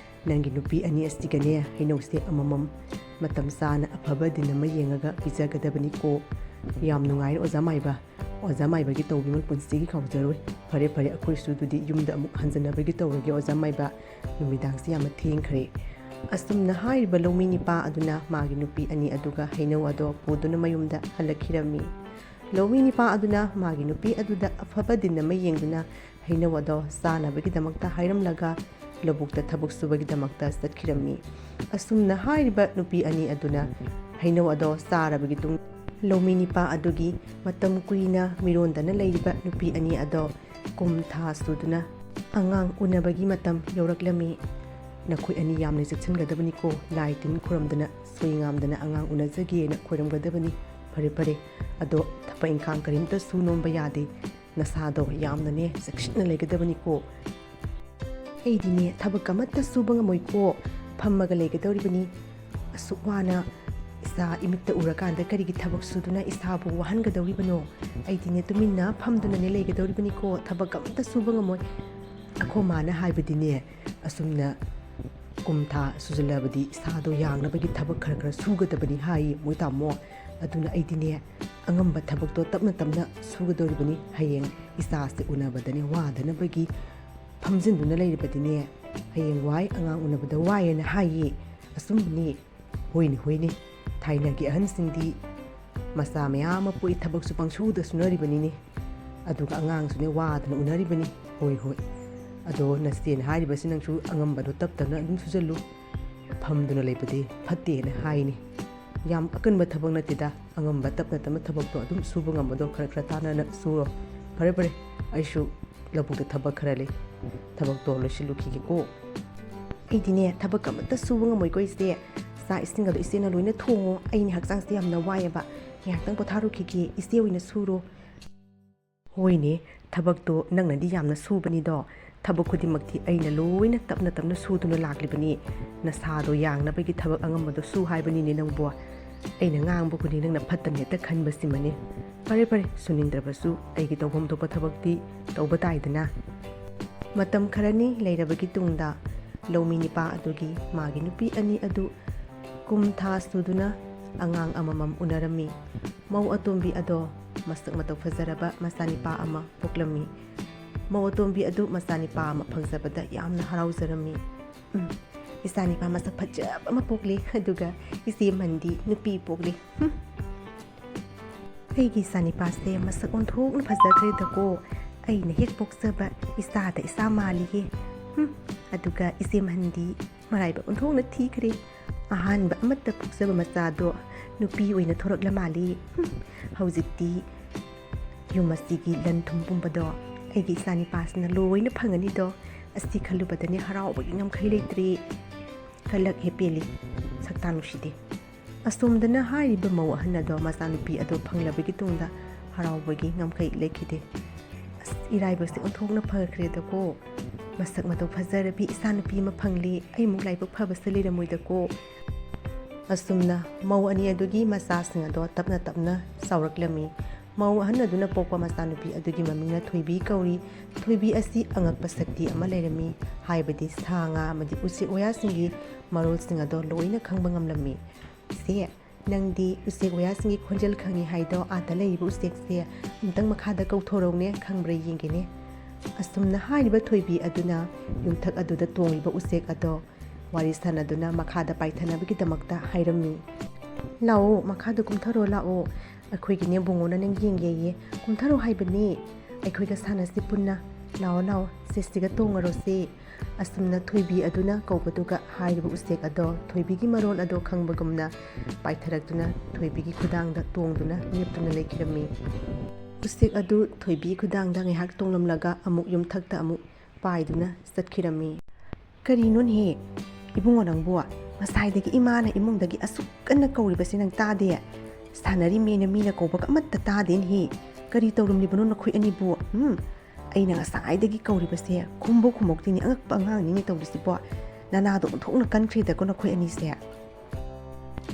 ꯅꯪꯒꯤ ꯅꯨꯄꯤ ꯑꯅꯤ ꯑꯁꯤꯒꯅꯦ ꯍꯩꯅꯧꯁꯦ ꯑꯃꯃꯝ ꯃꯇꯝ ꯆꯥꯅ ꯑꯐꯕ ꯗꯤꯟ ꯑꯃ ꯌꯦꯡꯉꯒ ꯄꯤꯖꯒꯗꯕꯅꯤꯀꯣ꯫ ꯌꯥꯝ ꯅꯨꯡꯉꯥꯏꯔꯦ ꯑꯣꯖꯥ ꯃꯥꯏꯕ꯫ ꯑꯣꯖꯥ ꯃꯥꯏꯕꯒꯤ ꯇꯧꯕꯤꯃꯜ ꯄꯨꯟꯁꯤꯒꯤ ꯀꯥꯎꯖꯔꯣꯏ꯫ ꯐꯔꯦ, ꯐꯔꯦ, ꯑꯩꯈꯣꯏꯁꯨ ꯑꯗꯨꯗꯤ ꯌꯨꯝꯗ ꯑꯃꯨꯛ ꯍꯟꯖꯅꯕꯒꯤ ꯇꯧꯔꯒꯦ ꯑꯣꯖꯥ ꯃꯥꯏꯕ꯫ ꯅꯨꯃꯤꯗꯥꯡꯁꯤ ꯌꯥꯝꯅ ꯊꯦꯡꯈ꯭ꯔꯦ"꯫ ꯑꯁꯨꯝꯅ ꯍꯥꯏꯔꯤꯕ ꯂꯧꯃꯤ ꯅꯤꯄꯥ ꯑꯗꯨꯅ ꯃꯥꯒꯤ ꯅꯨꯄꯤ ꯑꯅꯤ ꯑꯗꯨꯒ ꯍꯩꯅꯧ ꯑꯗꯣ ꯄꯨꯗꯨꯅ ꯃꯌꯨꯝꯗ ꯍꯜꯂꯛꯈꯤꯔꯝꯃꯤ꯫ ꯂꯧꯃꯤ ꯅꯤꯄꯥ ꯑꯗꯨꯅ ꯃꯥꯒꯤ ꯅꯨꯄꯤ ꯑꯗꯨꯗ ꯑꯐꯕ ꯗꯤꯟ ꯑꯃ ꯌꯦꯡꯗꯨꯅ ꯍꯩꯅꯧ ꯑꯗꯣ ꯆꯥꯅꯕꯒꯤꯗꯃꯛꯇ ꯍꯥꯏꯔꯝꯂꯒ ꯂꯧꯕꯨꯛꯇ ꯊꯕꯛ ꯁꯨꯕꯒꯤꯗꯃꯛꯇ ꯆꯠꯈꯤꯔꯝꯃꯤ꯫ ꯑꯁꯨꯝꯅ ꯍꯥꯏꯔꯤꯕ ꯅꯨꯄꯤ ꯑꯅꯤ ꯑꯗꯨꯅ ꯍꯩꯅꯧ ꯑꯗꯣ ꯆꯥꯔꯕꯒꯤ ꯇꯨꯡ ꯂꯧꯃꯤ ꯅꯤꯄꯥ ꯑꯗꯨꯒꯤ ꯃꯇꯝ ꯀꯨꯏꯅ ꯃꯤꯔꯣꯟꯗꯅ ꯂꯩꯔꯤꯕ ꯅꯨꯄꯤ ꯑꯅꯤ ꯑꯗꯣ ꯀꯨꯝ ꯊꯥ ꯁꯨꯗꯨꯅ ꯑꯉꯥꯡ ꯎꯅꯕꯒꯤ ꯃꯇꯝ ꯌꯧꯔꯛꯂꯝꯃꯤ꯫ ꯅꯈꯣꯏ ꯑꯅꯤ ꯌꯥꯝꯅ ꯆꯦꯛꯁꯤꯟꯒꯗꯕꯅꯤꯀꯣ, ꯂꯥꯏ ꯇꯤꯟ ꯈꯨꯔꯝꯗꯅ ꯁꯣꯏ ꯉꯥꯝꯗꯅ ꯑꯉꯥꯡ ꯎꯅꯖꯒꯦꯅ ꯈꯣꯏꯔꯝꯒꯗꯕꯅꯤ꯫ ꯐꯔꯦ ꯐꯔꯦ, ꯑꯗꯣ ꯊꯕꯛ ꯏꯪꯈꯥꯡ ꯀꯔꯤꯝꯇ ꯁꯨ ꯅꯣꯝꯕ ꯌꯥꯗꯦ, ꯅꯁꯥꯗꯣ ꯌꯥꯝꯅꯅꯦ ꯆꯦꯛꯁꯤꯟꯅ ꯂꯩꯒꯗꯕꯅꯤꯀꯣ꯫ ꯑꯩꯗꯤꯅꯦ ꯊꯕꯛ ꯑꯃꯠꯇ ꯁꯨꯕ ꯉꯝꯃꯣꯏꯀꯣ, ꯐꯝꯃꯒ ꯂꯩꯒꯗꯧꯔꯤꯕꯅꯤ꯫ ꯑꯁꯨꯛ ꯋꯥꯅ ꯏꯆꯥ ꯏꯃꯤꯠꯇ ꯎꯔꯀꯥꯟꯗ ꯀꯔꯤꯒꯤ ꯊꯕꯛ ꯁꯨꯗꯨꯅ ꯏꯁꯥꯕꯨ ꯋꯥꯍꯟꯒꯗꯧꯔꯤꯕꯅꯣ? ꯑꯩꯗꯤꯅꯦ ꯇꯨꯃꯤꯟꯅ ꯐꯝꯗꯨꯅꯅꯦ ꯂꯩꯒꯗꯧꯔꯤꯕꯅꯤꯀꯣ, ꯊꯕꯛ ꯑꯃꯠꯇ ꯁꯨꯕ ꯉꯝꯃꯣꯏ꯫ ꯑꯩꯈꯣꯏ ꯃꯥꯅ ꯍꯥꯏꯕꯗꯤꯅꯦ, ꯑꯁꯨꯝꯅ ꯀꯨꯝ ꯊꯥ ꯁꯨꯖꯜꯂꯕꯗꯤ ꯏꯁꯥꯗꯣ ꯌꯥꯡꯅꯕꯒꯤ ꯊꯕꯛ ꯈꯔ ꯈꯔ ꯁꯨꯒꯗꯕꯅꯤ ꯍꯥꯏꯌꯦ ꯃꯣꯏ ꯇꯥꯃꯣ꯫ ꯑꯗꯨꯅ ꯑꯩꯗꯤꯅꯦ ꯑꯉꯝꯕ ꯊꯕꯛꯇꯣ ꯇꯞꯅ ꯇꯞꯅ ꯁꯨꯒꯗꯧꯔꯤꯕꯅꯤ꯫ ꯍꯌꯦꯡ ꯏꯆꯥꯁꯦ ꯎꯅꯕꯗꯅꯦ ꯋꯥꯗꯅꯕꯒꯤ ꯐꯝꯖꯤꯟꯗꯨꯅ ꯂꯩꯔꯕꯗꯤꯅꯦ ꯍꯌꯦꯡ ꯋꯥꯏ ꯑꯉꯥꯡ ꯎꯅꯕꯗ ꯋꯥꯏꯌꯦꯅ ꯍꯥꯏꯌꯦ꯫ ꯑꯆꯨꯝꯕꯅꯤ꯫ ꯍꯣꯏꯅꯦ ꯍꯣꯏꯅꯦ, ꯊꯥꯏꯅꯒꯤ ꯑꯍꯟꯁꯤꯡꯗꯤ ꯃꯆꯥ ꯃꯌꯥꯝ ꯑꯃ ꯄꯣꯛꯏ, ꯊꯕꯛꯁꯨ ꯄꯪꯁꯨꯗ ꯁꯨꯅꯔꯤꯕꯅꯤꯅꯦ, ꯑꯗꯨꯒ ꯑꯉꯥꯡꯁꯨꯅꯦ ꯋꯥꯗꯅ ꯎꯅꯔꯤꯕꯅꯤ꯫ ꯍꯣꯏ ꯍꯣꯏ, ꯑꯗꯣ ꯅꯆꯦꯅ ꯍꯥꯏꯔꯤꯕꯁꯤ ꯅꯪꯁꯨ ꯑꯉꯝꯕꯗꯣ ꯇꯞ ꯇꯞꯅ ꯑꯗꯨꯝ ꯁꯨꯖꯜꯂꯨ, ꯐꯝꯗꯨꯅ ꯂꯩꯕꯗꯤ ꯐꯠꯇꯦꯅ ꯍꯥꯏꯅꯤ꯫ ꯌꯥꯝ ꯑꯀꯟꯕ ꯊꯕꯛ ꯅꯠꯇꯦꯗ, ꯑꯉꯝꯕ ꯇꯞꯅ ꯇꯞꯅ ꯊꯕꯛꯇꯣ ꯑꯗꯨꯝ ꯁꯨꯕ ꯉꯝꯕꯗꯣ ꯈꯔ ꯈꯔ ꯇꯥꯟꯅꯅ ꯁꯨꯔꯣ꯫ ꯐꯔꯦ ꯐꯔꯦ, ꯑꯩꯁꯨ ꯂꯧꯕꯨꯛꯇ ꯊꯕꯛ ꯈꯔ ꯂꯩ, ꯊꯕꯛꯇꯣ ꯂꯣꯏꯁꯤꯜꯂꯨꯈꯤꯒꯦꯀꯣ꯫ ꯑꯩꯗꯤꯅꯦ ꯊꯕꯛ ꯑꯃꯠꯇ ꯁꯨꯕ ꯉꯝꯃꯣꯏꯀꯣ ꯏꯆꯦ꯫ ꯆꯥꯛ ꯏꯁꯤꯡ ꯑꯗꯣ ꯏꯆꯦꯅ ꯂꯣꯏꯅ ꯊꯣꯡꯉꯣ, ꯑꯩꯅꯦ ꯍꯛꯆꯥꯡꯁꯦ ꯌꯥꯝꯅ ꯋꯥꯏꯑꯦꯕ, ꯉꯥꯏꯍꯥꯛꯇꯪ ꯄꯣꯊꯥꯔꯨꯈꯤꯒꯦ, ꯏꯆꯦ ꯑꯣꯏꯅ ꯁꯨꯔꯣ꯫ ꯍꯣꯏꯅꯦ, ꯊꯕꯛꯇꯣ ꯅꯪꯅꯗꯤ ꯌꯥꯝꯅ ꯁꯨꯕꯅꯤꯗꯣ, ꯊꯕꯛ ꯈꯨꯗꯤꯡꯃꯛꯇꯤ ꯑꯩꯅ ꯂꯣꯏꯅ ꯇꯞꯅ ꯇꯞꯅ ꯁꯨꯗꯨꯅ ꯂꯥꯛꯂꯤꯕꯅꯤ꯫ ꯅꯁꯥꯗꯣ ꯌꯥꯡꯅꯕꯒꯤ ꯊꯕꯛ ꯑꯉꯝꯕꯗꯣ ꯁꯨ ꯍꯥꯏꯕꯅꯤꯅꯦ ꯅꯪꯕꯣ꯫ ꯑꯩꯅ ꯉꯥꯡꯕ ꯈꯨꯗꯤꯡ ꯅꯪꯅ ꯐꯠꯇꯅ ꯍꯦꯛꯇ ꯈꯟꯕꯁꯤꯃꯅꯤ꯫ ꯐꯔꯦ ꯐꯔꯦ, ꯁꯨꯅꯤꯡꯗ꯭ꯔꯕꯁꯨ ꯑꯩꯒꯤ ꯇꯧꯐꯝ ꯊꯣꯛꯄ ꯊꯕꯛꯇꯤ ꯇꯧꯕ ꯇꯥꯏꯗꯅ꯫ ꯃꯇꯝ ꯈꯔꯅꯤ ꯂꯩꯔꯕꯒꯤ ꯇꯨꯡꯗ ꯂꯧꯃꯤ ꯅꯤꯄꯥ ꯑꯗꯨꯒꯤ ꯃꯥꯒꯤ ꯅꯨꯄꯤ ꯑꯅꯤ ꯑꯗꯨ ꯀꯨꯝ ꯊꯥ ꯁꯨꯗꯨꯅ ꯑꯉꯥꯡ ꯑꯃꯃꯝ ꯎꯅꯔꯝꯃꯤ꯫ ꯃꯧ ꯑꯇꯣꯝꯕꯤ ꯑꯗꯣ ꯃꯁꯛ ꯃꯇꯧ ꯐꯖꯔꯕ ꯃꯆꯥꯅꯤꯄꯥ ꯑꯃ ꯄꯣꯛꯂꯝꯃꯤ꯫ ꯃꯧ ꯑꯇꯣꯝꯕꯤ ꯑꯗꯨ ꯃꯆꯥꯅꯤꯄꯥ ꯑꯃ ꯐꯪꯖꯕꯗ ꯌꯥꯝꯅ ꯍꯔꯥꯎꯖꯔꯝꯃꯤ꯫ "ꯎꯝ, ꯏꯆꯥꯅꯤꯄꯥ ꯃꯁꯛ ꯐꯖꯕ ꯑꯃ ꯄꯣꯛꯂꯦ, ꯑꯗꯨꯒ ꯏꯆꯦ ꯃꯟꯗꯤ ꯅꯨꯄꯤ ꯄꯣꯛꯂꯦ꯫ ꯍꯨꯝ, ꯑꯩꯒꯤ ꯏꯆꯥꯅꯤꯄꯥꯁꯦ ꯃꯁꯛ ꯑꯣꯟꯊꯣꯛꯅ ꯐꯖꯈ꯭ꯔꯦꯗꯀꯣ꯫ ꯑꯩꯅ ꯍꯦꯛ ꯄꯣꯛꯆꯕ ꯏꯆꯥꯗ ꯏꯆꯥ ꯃꯥꯜꯂꯤꯌꯦ꯫ ꯍꯨꯝ, ꯑꯗꯨꯒ ꯏꯆꯦ ꯃꯟꯗꯤ ꯃꯔꯥꯏꯕꯛ ꯑꯣꯟꯊꯣꯛꯅ ꯊꯤꯈ꯭ꯔꯦ꯫ ꯑꯍꯥꯟꯕ ꯑꯃꯠꯇ ꯄꯣꯛꯆꯕ ꯃꯆꯥꯗꯣ ꯅꯨꯄꯤ ꯑꯣꯏꯅ ꯊꯣꯔꯛꯂ ꯃꯥꯜꯂꯤ꯫ ꯍꯨꯝ, ꯍꯧꯖꯤꯛꯇꯤ ꯌꯨꯝ ꯑꯁꯤꯒꯤ ꯂꯟ ꯊꯨꯝ ꯄꯨꯝꯕꯗꯣ ꯑꯩꯒꯤ ꯏꯆꯥꯅꯤꯄꯥꯁꯤꯅ ꯂꯣꯏꯅ ꯐꯪꯉꯅꯤꯗꯣ꯫ ꯑꯁꯤ ꯈꯜꯂꯨꯕꯗꯅꯦ ꯍꯔꯥꯎꯕꯒꯤ ꯉꯝꯈꯩ ꯂꯩꯇ꯭ꯔꯦ꯫ ꯀꯂꯛ ꯍꯦ ꯄꯦꯜꯂꯤ, ꯁꯛꯇꯥ ꯅꯨꯡꯁꯤꯗꯦ꯫ ꯑꯁꯣꯝꯗꯅ ꯍꯥꯏꯔꯤꯕ ꯃꯧ ꯑꯍꯟ ꯑꯗꯣ ꯃꯆꯥꯅꯨꯄꯤ ꯑꯗꯣ ꯐꯪꯂꯕꯒꯤ ꯇꯨꯡꯗ ꯍꯔꯥꯎꯕꯒꯤ ꯉꯝꯈꯩ ꯂꯩꯈꯤꯗꯦ꯫ ꯑꯁ, ꯏꯔꯥꯏꯕꯛꯁꯦ ꯑꯣꯟꯊꯣꯛꯅ ꯐꯈ꯭ꯔꯦꯗꯀꯣ꯫ ꯃꯁꯛ ꯃꯇꯧ ꯐꯖꯔꯕꯤ ꯏꯆꯥꯅꯨꯄꯤ ꯑꯃ ꯐꯪꯂꯦ, ꯑꯩꯃꯨꯛ ꯂꯥꯏꯕꯛ ꯐꯕꯁꯦ ꯂꯩꯔꯝꯃꯣꯏꯗꯀꯣ꯫ ꯑꯁꯨꯝꯅ ꯃꯧ ꯑꯅꯤ ꯑꯗꯨꯒꯤ ꯃꯆꯥꯁꯤꯡ ꯑꯗꯣ ꯇꯞꯅ ꯇꯞꯅ ꯆꯥꯎꯔꯛꯂꯝꯃꯤ꯫ ꯃꯧ ꯑꯍꯟ ꯑꯗꯨꯅ ꯄꯣꯛꯄ ꯃꯆꯥꯅꯨꯄꯤ ꯑꯗꯨꯒꯤ ꯃꯃꯤꯡꯅ ꯊꯣꯏꯕꯤ ꯀꯧꯔꯤ꯫ ꯊꯣꯏꯕꯤ ꯑꯁꯤ ꯑꯉꯛꯄ ꯁꯛꯇꯤ ꯑꯃ ꯂꯩꯔꯝꯃꯤ, ꯍꯥꯏꯕꯗꯤ ꯁꯥ ꯉꯥ ꯑꯃꯗꯤ ꯎꯆꯦꯛ ꯋꯥꯌꯥꯁꯤꯡꯒꯤ ꯃꯔꯣꯜꯁꯤꯡ ꯑꯗꯣ ꯂꯣꯏꯅ ꯈꯪꯕ ꯉꯝꯂꯝꯃꯤ꯫ "ꯏꯆꯦ, ꯅꯪꯗꯤ ꯎꯆꯦꯛ ꯋꯥꯌꯥꯁꯤꯡꯒꯤ ꯈꯣꯟꯖꯦꯜ ꯈꯪꯉꯤ ꯍꯥꯏꯗꯣ ꯑꯥꯗ ꯂꯩꯔꯤꯕ ꯎꯆꯦꯛꯁꯦ ꯑꯃꯨꯛꯇꯪ ꯃꯈꯥꯗ ꯀꯧꯊꯣꯔꯛꯎꯅꯦ, ꯈꯪꯕ꯭ꯔꯥ ꯌꯦꯡꯒꯦꯅꯦ?" ꯑꯁꯨꯝꯅ ꯍꯥꯏꯔꯤꯕ ꯊꯣꯏꯕꯤ ꯑꯗꯨꯅ ꯌꯨꯝꯊꯛ ꯑꯗꯨꯗ ꯇꯣꯡꯂꯤꯕ ꯎꯆꯦꯛ ꯑꯗꯣ ꯋꯥꯔꯤ ꯁꯥꯟꯅꯗꯨꯅ ꯃꯈꯥꯗ ꯄꯥꯏꯊꯅꯕꯒꯤꯗꯃꯛꯇ ꯍꯥꯏꯔꯝꯃꯤ꯫ "ꯂꯥꯛꯑꯣ, ꯃꯈꯥꯗ ꯀꯨꯝꯊꯔꯣ ꯂꯥꯛꯑꯣ, ꯑꯩꯈꯣꯏꯒꯤꯅꯦ ꯕꯨꯡꯉꯣꯅ ꯅꯪ ꯌꯦꯡꯒꯦꯌꯦ, ꯀꯨꯝꯊꯔꯣ ꯍꯥꯏꯕꯅꯦ, ꯑꯩꯈꯣꯏꯒ ꯁꯥꯟꯅꯁꯤ ꯄꯨꯟꯅ, ꯂꯥꯛꯑꯣ ꯂꯥꯛꯑꯣ, ꯁꯦꯁꯤꯒ ꯇꯣꯡꯉꯔꯣꯁꯦ꯫" ꯑꯁꯨꯝꯅ ꯊꯣꯏꯕꯤ ꯑꯗꯨꯅ ꯀꯧꯕꯗꯨꯒ ꯍꯥꯏꯔꯤꯕ ꯎꯆꯦꯛ ꯑꯗꯣ ꯊꯣꯏꯕꯤꯒꯤ ꯃꯔꯣꯜ ꯑꯗꯣ ꯈꯪꯕꯒꯨꯝꯅ ꯄꯥꯏꯊꯔꯛꯇꯨꯅ ꯊꯣꯏꯕꯤꯒꯤ ꯈꯨꯗꯥꯡꯗ ꯇꯣꯡꯗꯨꯅ ꯂꯦꯞꯇꯨꯅ ꯂꯩꯈꯤꯔꯝꯃꯤ꯫ ꯎꯆꯦꯛ ꯑꯗꯨ ꯊꯣꯏꯕꯤ ꯈꯨꯗꯥꯡꯗ ꯉꯥꯏꯍꯥꯛ ꯇꯣꯡꯂꯝꯂꯒ ꯑꯃꯨꯛ ꯌꯨꯝꯊꯛꯇ ꯑꯃꯨꯛ ꯄꯥꯏꯗꯨꯅ ꯆꯠꯈꯤꯔꯝꯃꯤ꯫ "ꯀꯔꯤꯅꯣꯅꯦꯍꯦ, ꯏꯕꯨꯡꯉꯣ ꯅꯪꯕꯨ? ꯉꯁꯥꯏꯗꯒꯤ ꯏꯃꯥꯅ ꯏꯃꯨꯡꯗꯒꯤ ꯑꯁꯨꯛ ꯀꯟꯅ ꯀꯧꯔꯤꯕꯁꯤ ꯅꯪ ꯇꯥꯗꯦ? ꯁꯥꯟꯅꯔꯤꯃꯦꯅ ꯃꯤꯅ ꯀꯧꯕꯒ ꯑꯃꯠꯇ ꯇꯥꯗꯦꯅꯦꯍꯦ꯫ ꯀꯔꯤ ꯇꯧꯔꯝꯂꯤꯕꯅꯣ ꯅꯈꯣꯏ ꯑꯅꯤꯕꯨ? ꯎꯝ? ꯑꯩꯅ ꯉꯁꯥꯏꯗꯒꯤ ꯀꯧꯔꯤꯕꯁꯦ ꯈꯨꯝꯕꯨ ꯈꯨꯝꯃꯛꯇꯦꯅꯦ, ꯑꯉꯛꯄ ꯑꯉꯥꯡꯅꯤꯅꯦ ꯇꯧꯔꯤꯁꯤꯕꯣ꯫ ꯅꯅꯥꯗꯣ ꯑꯣꯟꯊꯣꯛꯅ ꯀꯟꯈ꯭ꯔꯦꯗꯀꯣ ꯅꯈꯣꯏ ꯑꯅꯤꯁꯦ꯫"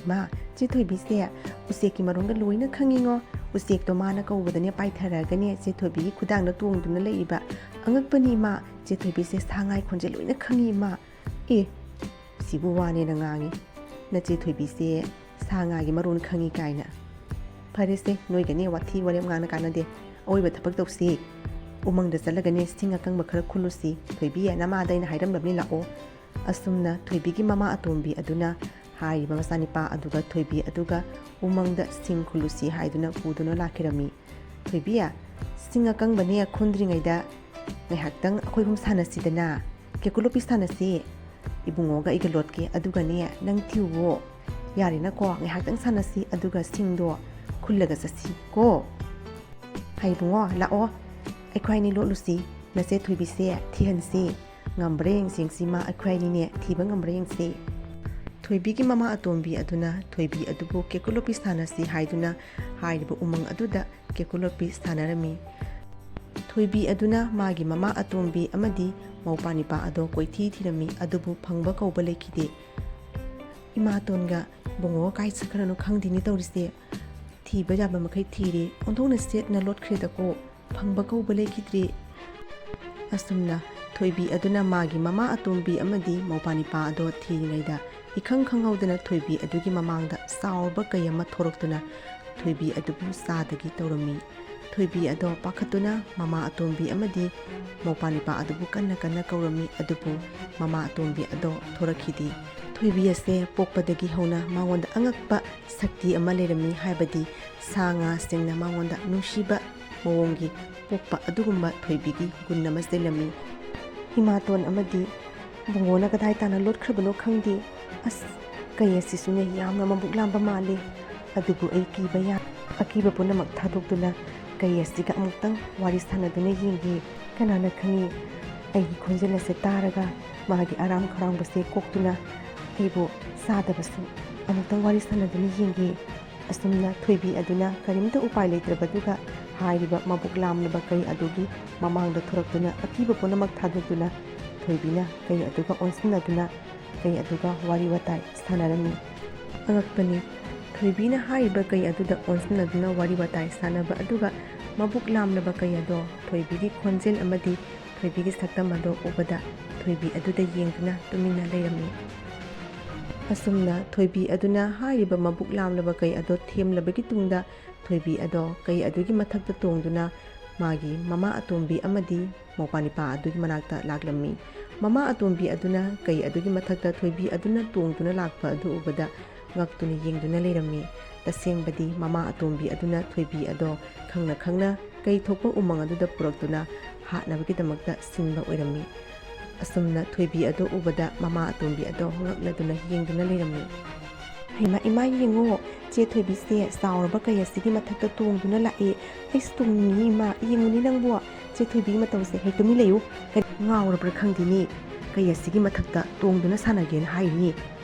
"ꯃꯥ, ꯆꯦ ꯊꯣꯏꯕꯤꯁꯦ ꯎꯆꯦꯛꯀꯤ ꯃꯔꯣꯟꯒ ꯂꯣꯏꯅ ꯈꯪꯉꯤꯉꯣ꯫ ꯎꯆꯦꯛꯇꯣ ꯃꯥꯅ ꯀꯧꯕꯗꯅꯦ ꯄꯥꯏꯊꯔꯛꯑꯒꯅꯦ ꯆꯦ ꯊꯣꯏꯕꯤꯒꯤ ꯈꯨꯗꯥꯡꯗ ꯇꯣꯡꯗꯨꯅ ꯂꯩ ꯏꯃꯥ꯫ ꯑꯉꯛꯄꯅꯤ ꯏꯃꯥ, ꯆꯦ ꯊꯣꯏꯕꯤꯁꯦ ꯁꯥ ꯉꯥꯏ ꯈꯣꯟꯖꯦꯜ ꯂꯣꯏꯅ ꯈꯪꯉꯤ ꯏꯃꯥ꯫" "ꯑꯦ, ꯁꯤꯕꯨ ꯋꯥꯅꯦꯅ ꯉꯥꯡꯉꯤ꯫ ꯅꯆꯦ ꯊꯣꯏꯕꯤꯁꯦ ꯁꯥ ꯉꯥꯒꯤ ꯃꯔꯣꯟ ꯈꯪꯉꯤ ꯀꯥꯏꯅ꯫ ꯐꯔꯦꯁꯦ, ꯅꯣꯏꯒꯅꯦ ꯋꯥꯊꯤ ꯋꯥꯔꯦꯝ ꯉꯥꯡꯅ ꯀꯥꯟꯅꯗꯦ꯫ ꯑꯑꯣꯏꯕ ꯊꯕꯛ ꯇꯧꯁꯤ꯫ ꯎꯃꯪꯗ ꯆꯠꯂꯒꯅꯦ ꯁꯤꯡ ꯑꯀꯪꯕ ꯈꯔ ꯈꯨꯜꯂꯨꯁꯤ꯫ ꯊꯣꯏꯕꯤ, ꯅꯃꯥꯗ ꯑꯩꯅ ꯍꯥꯏꯔꯝꯂꯕꯅꯤ, ꯂꯥꯛꯑꯣ꯫" ꯑꯁꯨꯝꯅ ꯊꯣꯏꯕꯤꯒꯤ ꯃꯃꯥ ꯑꯇꯣꯝꯕꯤ ꯑꯗꯨꯅ ꯍꯥꯏꯔꯤꯕ ꯃꯆꯥꯅꯤꯄꯥ ꯑꯗꯨꯒ ꯊꯣꯏꯕꯤ ꯑꯗꯨꯒ ꯎꯃꯪꯗ ꯁꯤꯡ ꯈꯨꯜꯂꯨꯁꯤ ꯍꯥꯏꯗꯨꯅ ꯄꯨꯗꯨꯅ ꯂꯥꯛꯈꯤꯔꯝꯃꯤ꯫ "ꯊꯣꯏꯕꯤ, ꯁꯤꯡ ꯑꯀꯪꯕꯅꯦ ꯈꯨꯟꯗ꯭ꯔꯤꯉꯩꯗ ꯉꯥꯏꯍꯥꯛꯇꯪ ꯑꯩꯈꯣꯏ ꯑꯍꯨꯝ ꯁꯥꯟꯅꯁꯤꯗꯅ꯫ ꯀꯦꯀꯨ ꯂꯣꯠꯄꯤ ꯁꯥꯟꯅꯁꯤ꯫ ꯏꯕꯨꯡꯉꯣꯒ ꯑꯩꯒ ꯂꯣꯠꯀꯦ, ꯑꯗꯨꯒꯅꯦ ꯅꯪ ꯊꯤꯌꯨꯋꯣ꯫ ꯌꯥꯔꯦꯅꯀꯣ, ꯉꯥꯏꯍꯥꯛꯇꯪ ꯁꯥꯟꯅꯁꯤ, ꯑꯗꯨꯒ ꯁꯤꯡꯗꯣ ꯈꯨꯜꯂꯒ ꯆꯠꯁꯤꯀꯣ꯫ ꯍꯩ ꯏꯕꯨꯡꯉꯣ, ꯂꯥꯛꯑꯣ, ꯑꯩꯈꯣꯏ ꯑꯅꯤ ꯂꯣꯠꯂꯨꯁꯤ꯫ ꯅꯆꯦ ꯊꯣꯏꯕꯤꯁꯦ ꯊꯤꯍꯟꯁꯤ꯫ ꯉꯝꯕ꯭ꯔꯥ ꯌꯦꯡꯁꯤ, ꯌꯦꯡꯁꯤ ꯃꯥ ꯑꯩꯈꯣꯏ ꯑꯅꯤꯅꯦ ꯊꯤꯕ ꯉꯝꯕ꯭ꯔꯥ ꯌꯦꯡꯁꯤ꯫ ꯊꯣꯏꯕꯤꯒꯤ ꯃꯃꯥ ꯑꯇꯣꯝꯕꯤ ꯑꯗꯨꯅ ꯊꯣꯏꯕꯤ ꯑꯗꯨꯕꯨ ꯀꯦꯀꯨꯂꯣꯠꯄꯤ ꯁꯥꯟꯅꯁꯤ ꯍꯥꯏꯗꯨꯅ ꯍꯥꯏꯔꯤꯕ ꯎꯃꯪ ꯑꯗꯨꯗ ꯀꯦꯀꯨꯂꯣꯠꯄꯤ ꯁꯥꯟꯅꯔꯝꯃꯤ꯫ ꯊꯣꯏꯕꯤ ꯑꯗꯨꯅ ꯃꯥꯒꯤ ꯃꯃꯥ ꯑꯇꯣꯝꯕꯤ ꯑꯃꯗꯤ ꯃꯧꯄꯥ ꯅꯤꯄꯥ ꯑꯗꯣ ꯀꯣꯏꯊꯤ ꯊꯤꯔꯝꯃꯤ, ꯑꯗꯨꯕꯨ ꯐꯪꯕ ꯀꯧꯕ ꯂꯩꯈꯤꯗꯦ꯫ ꯏꯃꯥꯇꯣꯟꯒ ꯕꯨꯡꯉꯣꯒ ꯀꯥꯏ ꯆꯠꯈ꯭ꯔꯅꯣ ꯈꯪꯗꯦꯅꯦ ꯇꯧꯔꯤꯁꯦ꯫ ꯊꯤꯕ ꯌꯥꯕ ꯃꯈꯩ ꯊꯤꯔꯦ, ꯑꯣꯟꯊꯣꯛꯅ ꯆꯦꯠꯅ ꯂꯣꯠꯈ꯭ꯔꯦꯗꯀꯣ꯫ ꯐꯪꯕ ꯀꯧꯕ ꯂꯩꯈꯤꯗ꯭ꯔꯦ꯫ ꯑꯁꯨꯝꯅ ꯊꯣꯏꯕꯤ ꯑꯗꯨꯅ ꯃꯥꯒꯤ ꯃꯃꯥ ꯑꯇꯣꯝꯕꯤ ꯑꯃꯗꯤ ꯃꯧꯄꯥ ꯅꯤꯄꯥ ꯑꯗꯣ ꯊꯤꯔꯤꯉꯩꯗ, ꯏꯈꯪ ꯈꯪꯍꯧꯗꯅ ꯊꯣꯏꯕꯤ ꯑꯗꯨꯒꯤ ꯃꯃꯥꯡꯗ ꯆꯥꯎꯔꯕ ꯀꯩ ꯑꯃ ꯊꯣꯔꯛꯇꯨꯅ ꯊꯣꯏꯕꯤ ꯑꯗꯨꯕꯨ ꯆꯥꯗꯒꯤ ꯇꯧꯔꯝꯃꯤ꯫ ꯊꯣꯏꯕꯤ ꯑꯗꯣ ꯄꯥꯈꯠꯇꯨꯅ ꯃꯃꯥ ꯑꯇꯣꯝꯕꯤ ꯑꯃꯗꯤ ꯃꯧꯄꯥ ꯅꯤꯄꯥ ꯑꯗꯨꯕꯨ ꯀꯟꯅ ꯀꯟꯅ ꯀꯧꯔꯝꯃꯤ, ꯑꯗꯨꯕꯨ ꯃꯃꯥ ꯑꯇꯣꯝꯕꯤ ꯑꯗꯣ ꯊꯣꯔꯛꯈꯤꯗꯦ꯫ ꯊꯣꯏꯕꯤ ꯑꯁꯦ ꯄꯣꯛꯄꯗꯒꯤ ꯍꯧꯅ ꯃꯉꯣꯟꯗ ꯑꯉꯛꯄ ꯁꯛꯇꯤ ꯑꯃ ꯂꯩꯔꯝꯃꯤ, ꯍꯥꯏꯕꯗꯤ ꯁꯥ ꯉꯥꯁꯤꯡꯅ ꯃꯉꯣꯟꯗ ꯅꯨꯡꯁꯤꯕ ꯃꯑꯣꯡꯒꯤ ꯄꯣꯛꯄ ꯑꯗꯨꯒꯨꯝꯕ ꯊꯣꯏꯕꯤꯒꯤ ꯒꯨꯟ ꯑꯃ ꯆꯦꯜꯂꯝꯃꯤ꯫ ꯏꯃꯥꯇꯣꯟ ꯑꯃꯗꯤ ꯕꯨꯡꯉꯣꯅ ꯀꯗꯥꯏ ꯇꯥꯅ ꯂꯣꯠꯈ꯭ꯔꯕꯅꯣ ꯈꯪꯗꯦ꯫ ꯑꯁ, ꯀꯩ ꯑꯁꯤꯁꯨꯅꯦ ꯌꯥꯝꯅ ꯃꯕꯨꯛ ꯂꯥꯝꯕ ꯃꯥꯜꯂꯤ꯫ ꯑꯗꯨꯕꯨ ꯑꯩ ꯀꯤꯕ ꯌꯥ-, ꯑꯀꯤꯕ ꯄꯨꯝꯅꯃꯛ ꯊꯥꯗꯣꯛꯇꯨꯅ ꯀꯩ ꯑꯁꯤꯒ ꯑꯃꯨꯛꯇꯪ ꯋꯥꯔꯤ ꯁꯥꯟꯅꯗꯨꯅ ꯌꯦꯡꯒꯦ꯫ ꯀꯅꯥꯅ ꯈꯪꯏ, ꯑꯩꯒꯤ ꯈꯣꯟꯖꯦꯜ ꯑꯁꯦ ꯇꯥꯔꯒ ꯃꯥꯒꯤ ꯑꯔꯥꯝ ꯈꯧꯔꯥꯡꯕꯁꯦ ꯀꯣꯛꯇꯨꯅ ꯑꯩꯕꯨ ꯆꯥꯗꯕꯁꯨ꯫ ꯑꯃꯨꯛꯇꯪ ꯋꯥꯔꯤ ꯁꯥꯟꯅꯗꯨꯅ ꯌꯦꯡꯒꯦ꯫ ꯑꯁꯨꯝꯅ ꯊꯣꯏꯕꯤ ꯑꯗꯨꯅ ꯀꯔꯤꯝꯇ ꯎꯄꯥꯏ ꯂꯩꯇ꯭ꯔꯕꯗꯨꯒ ꯍꯥꯏꯔꯤꯕ ꯃꯕꯨꯛ ꯂꯥꯝꯂꯕ ꯀꯩ ꯑꯗꯨꯒꯤ ꯃꯃꯥꯡꯗ ꯊꯣꯔꯛꯇꯨꯅ ꯑꯀꯤꯕ ꯄꯨꯝꯅꯃꯛ ꯊꯥꯗꯣꯛꯇꯨꯅ ꯊꯣꯏꯕꯤꯅ ꯀꯩ ꯑꯗꯨꯒ ꯑꯣꯟꯁꯤꯟꯅꯗꯨꯅ ꯀꯩ ꯑꯗꯨꯒ ꯋꯥꯔꯤ ꯋꯥꯇꯥꯏ ꯁꯥꯟꯅꯔꯝꯃꯤ꯫ ꯑꯉꯛꯄꯅꯤ, ꯊꯣꯏꯕꯤꯅ ꯍꯥꯏꯔꯤꯕ ꯀꯩ ꯑꯗꯨꯗ ꯑꯣꯟꯁꯤꯟꯅꯗꯨꯅ ꯋꯥꯔꯤ ꯋꯥꯇꯥꯏ ꯁꯥꯟꯅꯕ ꯑꯗꯨꯒ ꯃꯕꯨꯛ ꯂꯥꯝꯂꯕ ꯀꯩ ꯑꯗꯣ ꯊꯣꯏꯕꯤꯒꯤ ꯈꯣꯟꯖꯦꯜ ꯑꯃꯗꯤ ꯊꯣꯏꯕꯤꯒꯤ ꯁꯛꯇꯝ ꯑꯗꯣ ꯎꯕꯗ ꯊꯣꯏꯕꯤ ꯑꯗꯨꯗ ꯌꯦꯡꯗꯨꯅ ꯇꯨꯃꯤꯟꯅ ꯂꯩꯔꯝꯃꯤ꯫ ꯑꯁꯨꯝꯅ ꯊꯣꯏꯕꯤ ꯑꯗꯨꯅ ꯍꯥꯏꯔꯤꯕ ꯃꯕꯨꯛ ꯂꯥꯝꯂꯕ ꯀꯩ ꯑꯗꯣ ꯊꯦꯝꯂꯕꯒꯤ ꯇꯨꯡꯗ ꯊꯣꯏꯕꯤ ꯑꯗꯣ ꯀꯩ ꯑꯗꯨꯒꯤ ꯃꯊꯛꯇ ꯇꯣꯡꯗꯨꯅ ꯃꯥꯒꯤ ꯃꯃꯥ ꯑꯇꯣꯝꯕꯤ ꯑꯃꯗꯤ ꯃꯧꯄꯥ ꯅꯤꯄꯥ ꯑꯗꯨꯒꯤ ꯃꯅꯥꯛꯇ ꯂꯥꯛꯂꯝꯃꯤ꯫ ꯃꯃꯥ ꯑꯇꯣꯝꯕꯤ ꯑꯗꯨꯅ ꯀꯩ ꯑꯗꯨꯒꯤ ꯃꯊꯛꯇ ꯊꯣꯏꯕꯤ ꯑꯗꯨꯅ ꯇꯣꯡꯗꯨꯅ ꯂꯥꯛꯄ ꯑꯗꯨ ꯎꯕꯗ ꯉꯛꯇꯨꯅ ꯌꯦꯡꯗꯨꯅ ꯂꯩꯔꯝꯃꯤ꯫ ꯇꯁꯦꯡꯕꯗꯤ ꯃꯃꯥ ꯑꯇꯣꯝꯕꯤ ꯑꯗꯨꯅ ꯊꯣꯏꯕꯤ ꯑꯗꯣ ꯈꯪꯅ ꯈꯪꯅ ꯀꯩ ꯊꯣꯛꯄ ꯎꯃꯪ ꯑꯗꯨꯗ ꯄꯨꯔꯛꯇꯨꯅ ꯍꯥꯠꯅꯕꯒꯤꯗꯃꯛꯇ ꯁꯤꯟꯕ ꯑꯣꯏꯔꯝꯃꯤ꯫ ꯑꯁꯨꯝꯅ ꯊꯣꯏꯕꯤ ꯑꯗꯨ ꯎꯕꯗ ꯃꯃꯥ ꯑꯇꯣꯝꯕꯤ ꯑꯗꯣ ꯉꯛꯅꯗꯨꯅ ꯌꯦꯡꯗꯨꯅ ꯂꯩꯔꯝꯃꯤ꯫ "ꯍꯩꯃꯥ, ꯏꯃꯥ ꯌꯦꯡꯉꯣ, ꯆꯦ ꯊꯣꯏꯕꯤꯁꯦ ꯆꯥꯎꯔꯕ ꯀꯩ ꯑꯁꯤꯒꯤ ꯃꯊꯛꯇ ꯇꯣꯡꯗꯨꯅ ꯂꯥꯛꯑꯦ꯫ ꯑꯩꯁꯨ ꯇꯣꯡꯅꯤꯡꯉꯤ ꯏꯃꯥ, ꯌꯦꯡꯉꯨꯅꯦ ꯅꯪꯕꯨ꯫ ꯆꯦ ꯊꯣꯏꯕꯤꯒꯤ ꯃꯇꯧꯁꯦ, ꯍꯦꯛ ꯇꯨꯃꯤꯟ ꯂꯩꯌꯨ꯫ ꯀꯔꯤ ꯉꯥꯎꯔꯕ꯭ꯔꯥ ꯈꯪꯗꯦꯅꯦ, ꯀꯩ ꯑꯁꯤꯒꯤ ꯃꯊꯛꯇ ꯇꯣꯡꯗꯨꯅ ꯁꯥꯟꯅꯒꯦꯅ ꯍꯥꯏꯔꯤꯅꯦ꯫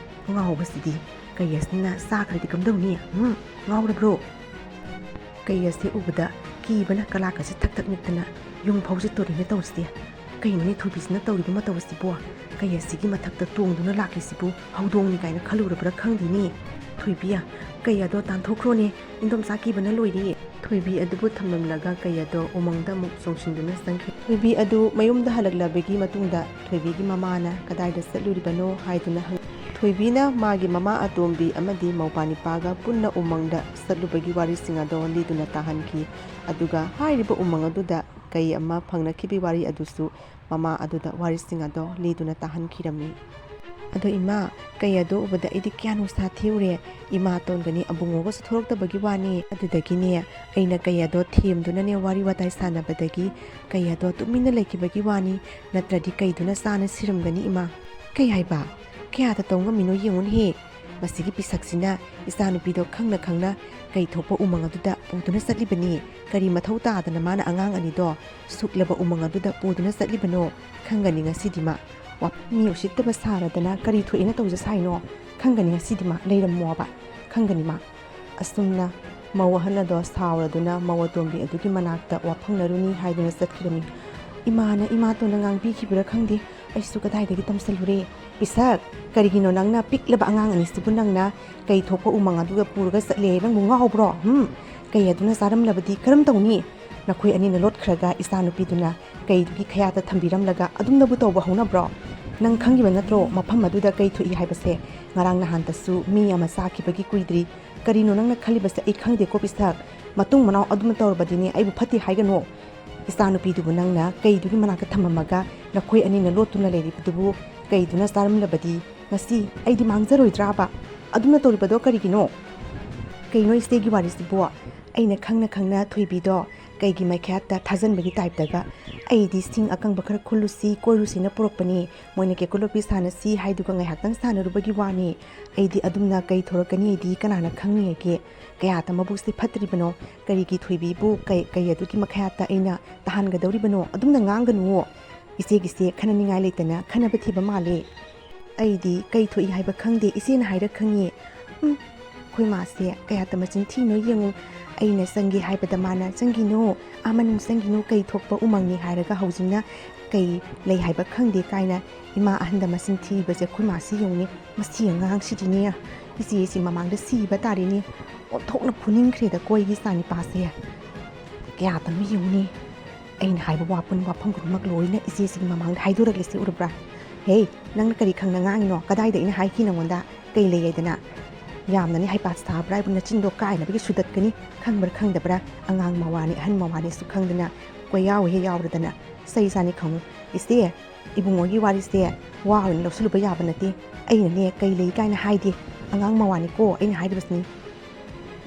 ꯉꯥꯎꯕꯁꯤꯗꯤ, ꯀꯩ ꯑꯁꯤꯅ ꯆꯥꯈ꯭ꯔꯗꯤ ꯀꯝꯗꯧꯅꯤ? ꯎꯝ, ꯉꯥꯎꯔꯕ꯭ꯔꯣ?" ꯀꯩ ꯑꯁꯤ ꯎꯕꯗ ꯀꯤꯕꯅ ꯀꯂꯥꯛꯀꯁꯤ ꯊꯛ ꯊꯛ ꯅꯤꯛꯇꯅ ꯌꯨꯝ ꯐꯥꯎꯖꯠꯇꯣꯔꯤꯅꯦ ꯇꯧꯔꯤꯁꯦ꯫ ꯀꯩꯅꯣꯅꯦ ꯊꯣꯏꯕꯤꯁꯤꯅ ꯇꯧꯔꯤꯕ ꯃꯇꯧ ꯑꯁꯤꯕꯣ? ꯀꯩ ꯑꯁꯤꯒꯤ ꯃꯊꯛꯇ ꯇꯣꯡꯗꯨꯅ ꯂꯥꯛꯂꯤꯁꯤꯕꯨ ꯍꯧꯗꯣꯡꯅꯤ ꯀꯥꯏꯅ ꯈꯜꯂꯨꯔꯕ꯭ꯔꯥ ꯈꯪꯗꯦꯅꯦ꯫ ꯊꯣꯏꯕꯤ, ꯀꯩ ꯑꯗꯣ ꯇꯥꯟꯊꯣꯛꯈ꯭ꯔꯣꯅꯦ, ꯏꯟꯗꯣꯝꯆꯥ ꯀꯤꯕꯅ ꯂꯣꯏꯔꯦ꯫ ꯊꯣꯏꯕꯤ ꯑꯗꯨꯕꯨ ꯊꯝꯂꯝꯂꯒ ꯀꯩ ꯑꯗꯣ ꯎꯃꯪꯗ ꯑꯃꯨꯛ ꯆꯣꯡꯁꯤꯟꯗꯨꯅ ꯆꯪꯈꯤ꯫ ꯊꯣꯏꯕꯤ ꯑꯗꯨ ꯃꯌꯨꯝꯗ ꯍꯜꯂꯛꯂꯕꯒꯤ ꯃꯇꯨꯡꯗ ꯊꯣꯏꯕꯤꯒꯤ ꯃꯃꯥꯅ ꯀꯗꯥꯏꯗ ꯆꯠꯂꯨꯔꯤꯕꯅꯣ ꯍꯥꯏꯗꯨꯅ ꯍꯪꯉꯤ꯫ ꯊꯣꯏꯕꯤꯅ ꯃꯥꯒꯤ ꯃꯃꯥ ꯑꯇꯣꯝꯕꯤ ꯑꯃꯗꯤ ꯃꯧꯄꯥ ꯅꯤꯄꯥꯒ ꯄꯨꯟꯅ ꯎꯃꯪꯗ ꯆꯠꯂꯨꯕꯒꯤ ꯋꯥꯔꯤꯁꯤꯡ ꯑꯗꯣ ꯂꯤꯗꯨꯅ ꯇꯥꯍꯟꯈꯤ꯫ ꯑꯗꯨꯒ ꯍꯥꯏꯔꯤꯕ ꯎꯃꯪ ꯑꯗꯨꯗ ꯀꯩ ꯑꯃ ꯐꯪꯅꯈꯤꯕꯒꯤ ꯋꯥꯔꯤ ꯑꯗꯨꯁꯨ ꯃꯃꯥ ꯑꯗꯨꯗ ꯋꯥꯔꯤꯁꯤꯡ ꯑꯗꯣ ꯂꯤꯗꯨꯅ ꯇꯥꯍꯟꯈꯤꯔꯝꯃꯤ꯫ "ꯑꯗꯣ ꯏꯃꯥ, ꯀꯩ ꯑꯗꯣ ꯎꯕꯗ ꯑꯩꯗꯤ ꯀꯌꯥ ꯅꯨꯡꯁꯥ ꯊꯤꯎꯔꯦ꯫ ꯏꯃꯥꯇꯣꯟꯒꯅꯤ ꯑꯕꯨꯡꯉꯣꯒꯁꯨ ꯊꯣꯛꯂꯛꯇꯕꯒꯤ ꯋꯥꯅꯤ꯫ ꯑꯗꯨꯗꯒꯤꯅꯦ ꯑꯩꯅ ꯀꯩ ꯑꯗꯣ ꯊꯦꯝꯗꯨꯅꯅꯦ ꯋꯥꯔꯤ ꯋꯥꯇꯥꯏ ꯁꯥꯟꯅꯕꯗꯒꯤ ꯀꯩ ꯑꯗꯣ ꯇꯨꯃꯤꯟꯅ ꯂꯩꯈꯤꯕꯒꯤ ꯋꯥꯅꯤ, ꯅꯠꯇ꯭ꯔꯗꯤ ꯀꯩꯗꯨꯅ ꯆꯥꯅ ꯁꯤꯔꯝꯒꯅꯤ ꯏꯃꯥ꯫" "ꯀꯩ ꯍꯥꯏꯕ? ꯀꯌꯥꯗ ꯇꯧ ꯉꯝꯃꯤꯅꯣ ꯌꯦꯡꯉꯨꯅꯦꯍꯦ꯫ ꯃꯁꯤꯒꯤ ꯄꯤꯁꯛꯁꯤꯅ ꯏꯆꯥꯅꯨꯄꯤꯗꯣ ꯈꯪꯅ ꯈꯪꯅ ꯀꯩ ꯊꯣꯛꯄ ꯎꯃꯪ ꯑꯗꯨꯗ ꯄꯨꯗꯨꯅ ꯆꯠꯂꯤꯕꯅꯤ꯫ ꯀꯔꯤ ꯃꯊꯧ ꯇꯥꯗꯅ ꯃꯥꯅ ꯑꯉꯥꯡ ꯑꯅꯤꯗꯣ ꯁꯨꯛꯂꯕ ꯎꯃꯪ ꯑꯗꯨꯗ ꯄꯨꯗꯨꯅ ꯆꯠꯂꯤꯕꯅꯣ? ꯈꯪꯒꯅꯤ ꯉꯁꯤꯗꯤ ꯃꯥ꯫ ꯋꯥ-, ꯃꯤ ꯎꯁꯤꯠꯇꯕ ꯁꯥꯔꯗꯅ ꯀꯔꯤ ꯊꯣꯛꯑꯦꯅ ꯇꯧꯖ ꯁꯥꯏꯅꯣ? ꯈꯪꯒꯅꯤ ꯉꯁꯤꯗꯤ ꯃꯥ, ꯂꯩꯔꯝꯃꯣꯕ꯫ ꯈꯪꯒꯅꯤ ꯃꯥ꯫" ꯑꯁꯨꯝꯅ ꯃꯧ ꯑꯍꯜ ꯑꯗꯣ ꯁꯥꯎꯔꯗꯨꯅ ꯃꯧ ꯑꯇꯣꯝꯕꯤ ꯑꯗꯨꯒꯤ ꯃꯅꯥꯛꯇ ꯋꯥꯐꯪꯅꯔꯨꯅꯤ ꯍꯥꯏꯗꯨꯅ ꯆꯠꯈꯤꯔꯝꯃꯤ꯫ ꯏꯃꯥꯅ ꯏꯃꯥꯇꯣꯟꯅ ꯉꯥꯡꯕꯤꯈꯤꯕ꯭ꯔꯥ ꯈꯪꯗꯦ, ꯑꯩꯁꯨ ꯀꯗꯥꯏꯗꯒꯤ ꯇꯝꯁꯜꯂꯨꯔꯦ꯫ "ꯄꯤꯁꯛ, ꯀꯔꯤꯒꯤꯅꯣ ꯅꯪꯅ ꯄꯤꯛꯂꯕ ꯑꯉꯥꯡ ꯑꯅꯤꯁꯤꯕꯨ ꯅꯪꯅ ꯀꯩ ꯊꯣꯛꯄ ꯎꯃꯪ ꯑꯗꯨꯒ ꯄꯨꯔꯒ ꯆꯠꯂꯦ? ꯅꯪꯕꯨ ꯉꯥꯎꯕ꯭ꯔꯣ? ꯍꯨꯝ? ꯀꯩ ꯑꯗꯨꯅ ꯆꯥꯔꯝꯂꯕꯗꯤ ꯀꯔꯝ ꯇꯧꯅꯤ? ꯅꯈꯣꯏ ꯑꯅꯤꯅ ꯂꯣꯠꯈ꯭ꯔꯒ ꯏꯆꯥꯅꯨꯄꯤꯗꯨꯅ ꯀꯩꯗꯨꯒꯤ ꯈꯌꯥꯠꯇ ꯊꯝꯕꯤꯔꯝꯂꯒ ꯑꯗꯨꯝꯅꯕꯨ ꯇꯧꯕ ꯍꯧꯅꯕ꯭ꯔꯣ? ꯅꯪ ꯈꯪꯉꯤꯕ ꯅꯠꯇ꯭ꯔꯣ ꯃꯐꯝ ꯑꯗꯨꯗ ꯀꯩ ꯊꯣꯛꯏ ꯍꯥꯏꯕꯁꯦ? ꯉꯔꯥꯡ ꯅꯍꯥꯟꯇꯁꯨ ꯃꯤ ꯑꯃ ꯆꯥꯈꯤꯕꯒꯤ ꯀꯨꯏꯗ꯭ꯔꯤ꯫ ꯀꯔꯤꯅꯣ ꯅꯪꯅ ꯈꯜꯂꯤꯕꯁꯦ? ꯑꯩ ꯈꯪꯗꯦꯀꯣ ꯄꯤꯁꯛ꯫ ꯃꯇꯨꯡ ꯃꯅꯥꯎ ꯑꯗꯨꯝꯅ ꯇꯧꯔꯕꯗꯤꯅꯦ ꯑꯩꯕꯨ ꯐꯠꯇꯦ ꯍꯥꯏꯒꯅꯨ꯫ ꯏꯆꯥꯅꯨꯄꯤꯗꯨꯕꯨ ꯅꯪꯅ ꯀꯩꯗꯨꯒꯤ ꯃꯅꯥꯛꯇ ꯊꯝꯃꯝꯃꯒ ꯅꯈꯣꯏ ꯑꯅꯤꯅ ꯂꯣꯠꯇꯨꯅ ꯂꯩꯔꯤꯕꯗꯨꯕꯨ ꯀꯩꯗꯨꯅ ꯆꯥꯔꯝꯂꯕꯗꯤ ꯉꯁꯤ ꯑꯩꯗꯤ ꯃꯥꯡꯖꯔꯣꯏꯗ꯭ꯔꯥꯕ? ꯑꯗꯨꯝꯅ ꯇꯧꯔꯤꯕꯗꯣ ꯀꯔꯤꯒꯤꯅꯣ?" "ꯀꯩꯅꯣ ꯏꯆꯦꯒꯤ ꯋꯥꯔꯤꯁꯤꯕꯣ? ꯑꯩꯅ ꯈꯪꯅ ꯈꯪꯅ ꯊꯣꯏꯕꯤꯗꯣ ꯀꯩꯒꯤ ꯃꯥꯏꯈꯥꯌꯥꯠꯇ ꯊꯥꯖꯟꯕꯒꯤ ꯇꯥꯏꯞꯇꯒ "ꯑꯩꯗꯤ ꯁꯤꯡ ꯑꯀꯪꯕ ꯈꯔ ꯈꯨꯜꯂꯨꯁꯤ, ꯀꯣꯏꯔꯨꯁꯤꯅ ꯄꯨꯔꯛꯄꯅꯤ꯫ ꯃꯣꯏꯅ ꯀꯦꯀꯨ ꯂꯣꯠꯄꯤ ꯁꯥꯟꯅꯁꯤ ꯍꯥꯏꯗꯨꯒ ꯉꯥꯏꯍꯥꯛꯇꯪ ꯁꯥꯟꯅꯔꯨꯕꯒꯤ ꯋꯥꯅꯤ꯫ ꯑꯩꯗꯤ ꯑꯗꯨꯝꯅ ꯀꯩ ꯊꯣꯔꯛꯀꯅꯤ ꯍꯥꯏꯗꯤ ꯀꯅꯥꯅ ꯈꯪꯅꯤꯒꯦ? ꯀꯌꯥꯗ ꯃꯕꯨꯛꯁꯦ ꯐꯠꯇ꯭ꯔꯤꯕꯅꯣ? ꯀꯔꯤꯒꯤ ꯊꯣꯏꯕꯤꯕꯨ ꯀꯩ, ꯀꯩ ꯑꯗꯨꯒꯤ ꯃꯈꯥꯌꯥꯠꯇ ꯑꯩꯅ ꯇꯥꯍꯟꯒꯗꯧꯔꯤꯕꯅꯣ? ꯑꯗꯨꯝꯅ ꯉꯥꯡꯒꯅꯨꯋꯣ꯫ ꯏꯆꯦꯒꯤꯁꯦ ꯈꯟꯅꯅꯤꯡꯉꯥꯏ ꯂꯩꯇꯅ ꯈꯟꯅꯕ ꯊꯤꯕ ꯃꯥꯜꯂꯦ꯫ ꯑꯩꯗꯤ ꯀꯩ ꯊꯣꯛꯏ ꯍꯥꯏꯕ ꯈꯪꯗꯦ, ꯏꯆꯦꯅ ꯍꯥꯏꯔ ꯈꯪꯉꯤ꯫ ꯎꯝ, ꯑꯩꯈꯣꯏ ꯃꯥꯁꯦ ꯀꯌꯥꯇ ꯃꯆꯤꯟ ꯊꯤꯅꯣ ꯌꯦꯡꯉꯨ꯫ ꯑꯩꯅ ꯆꯪꯒꯦ ꯍꯥꯏꯕꯗ ꯃꯥꯅ, "ꯆꯪꯒꯤꯅꯣ, ꯑꯥ ꯃꯅꯨꯡ ꯆꯪꯒꯤꯅꯣ, ꯀꯩ ꯊꯣꯛꯄ ꯎꯃꯪꯅꯤ" ꯍꯥꯏꯔꯒ ꯍꯧꯖꯤꯛꯅ ꯀꯩ ꯂꯩ ꯍꯥꯏꯕ ꯈꯪꯗꯦ ꯀꯥꯏꯅ ꯏꯃꯥ ꯑꯍꯟꯗ ꯃꯆꯤꯟ ꯊꯤꯕꯁꯦ ꯑꯩꯈꯣꯏ ꯃꯥꯁꯤ ꯌꯦꯡꯉꯨꯅꯦ꯫ ꯃꯁꯤ ꯑꯉꯥꯡꯁꯤꯗꯤꯅꯦ, ꯏꯆꯦꯁꯤ ꯃꯃꯥꯡꯗ ꯁꯤꯕ ꯇꯥꯔꯦꯅꯦ꯫ ꯑꯣꯟꯊꯣꯛꯅ ꯐꯨꯅꯤꯡꯈ꯭ꯔꯦꯗꯀꯣ ꯑꯩꯒꯤ ꯏꯆꯥꯅꯤꯄꯥꯁꯦ꯫ ꯀꯌꯥꯗꯅꯣ ꯌꯦꯡꯉꯨꯅꯦ꯫ ꯑꯩꯅ ꯍꯥꯏꯕ ꯋꯥꯄꯨꯟ ꯋꯥꯐꯝ ꯈꯨꯗꯤꯡꯃꯛ ꯂꯣꯏꯅ ꯏꯆꯦꯁꯤꯒꯤ ꯃꯃꯥꯡꯗ ꯍꯥꯏꯗꯣꯔꯛꯂꯤꯁꯦ ꯎꯔꯕ꯭ꯔꯥ? ꯍꯦ, ꯅꯪꯅ ꯀꯔꯤ ꯈꯪꯅ ꯉꯥꯡꯉꯤꯅꯣ? ꯀꯗꯥꯏꯗ ꯑꯩꯅ ꯍꯥꯏꯈꯤ ꯅꯉꯣꯟꯗ? ꯀꯩ ꯂꯩ ꯍꯥꯏꯗꯅ? ꯌꯥꯝꯅꯅꯤ ꯍꯩꯄꯥ ꯁꯥꯕ꯭ꯔꯥ ꯍꯥꯏꯕꯨ ꯅꯆꯤꯟꯗꯣ ꯀꯥꯏꯅꯕꯒꯤ ꯁꯨꯗꯠꯀꯅꯤ꯫ ꯈꯪꯕ꯭ꯔꯥ ꯈꯪꯗꯕ꯭ꯔꯥ? ꯑꯉꯥꯡ ꯃꯋꯥꯅꯤ, ꯑꯍꯟ ꯃꯋꯥꯅꯤꯁꯨ ꯈꯪꯗꯅ ꯀꯣꯏꯌꯥꯎ ꯍꯦꯛ ꯌꯥꯎꯔꯗꯅ ꯆꯩ ꯆꯥꯅꯤ ꯈꯪꯉꯨ꯫ ꯏꯆꯦ, ꯏꯕꯨꯡꯉꯣꯒꯤ ꯋꯥꯔꯤꯁꯦ ꯋꯥ ꯑꯣꯏꯅ ꯂꯧꯁꯤꯜꯂꯨꯕ ꯌꯥꯕ ꯅꯠꯇꯦ꯫ ꯑꯩꯅꯅꯦ ꯀꯩ ꯂꯩ ꯀꯥꯏꯅ ꯍꯥꯏꯗꯦ꯫ ꯑꯉꯥꯡ ꯃꯋꯥꯅꯤꯀꯣ ꯑꯩꯅ ꯍꯥꯏꯔꯤꯕꯁꯤꯅꯤ꯫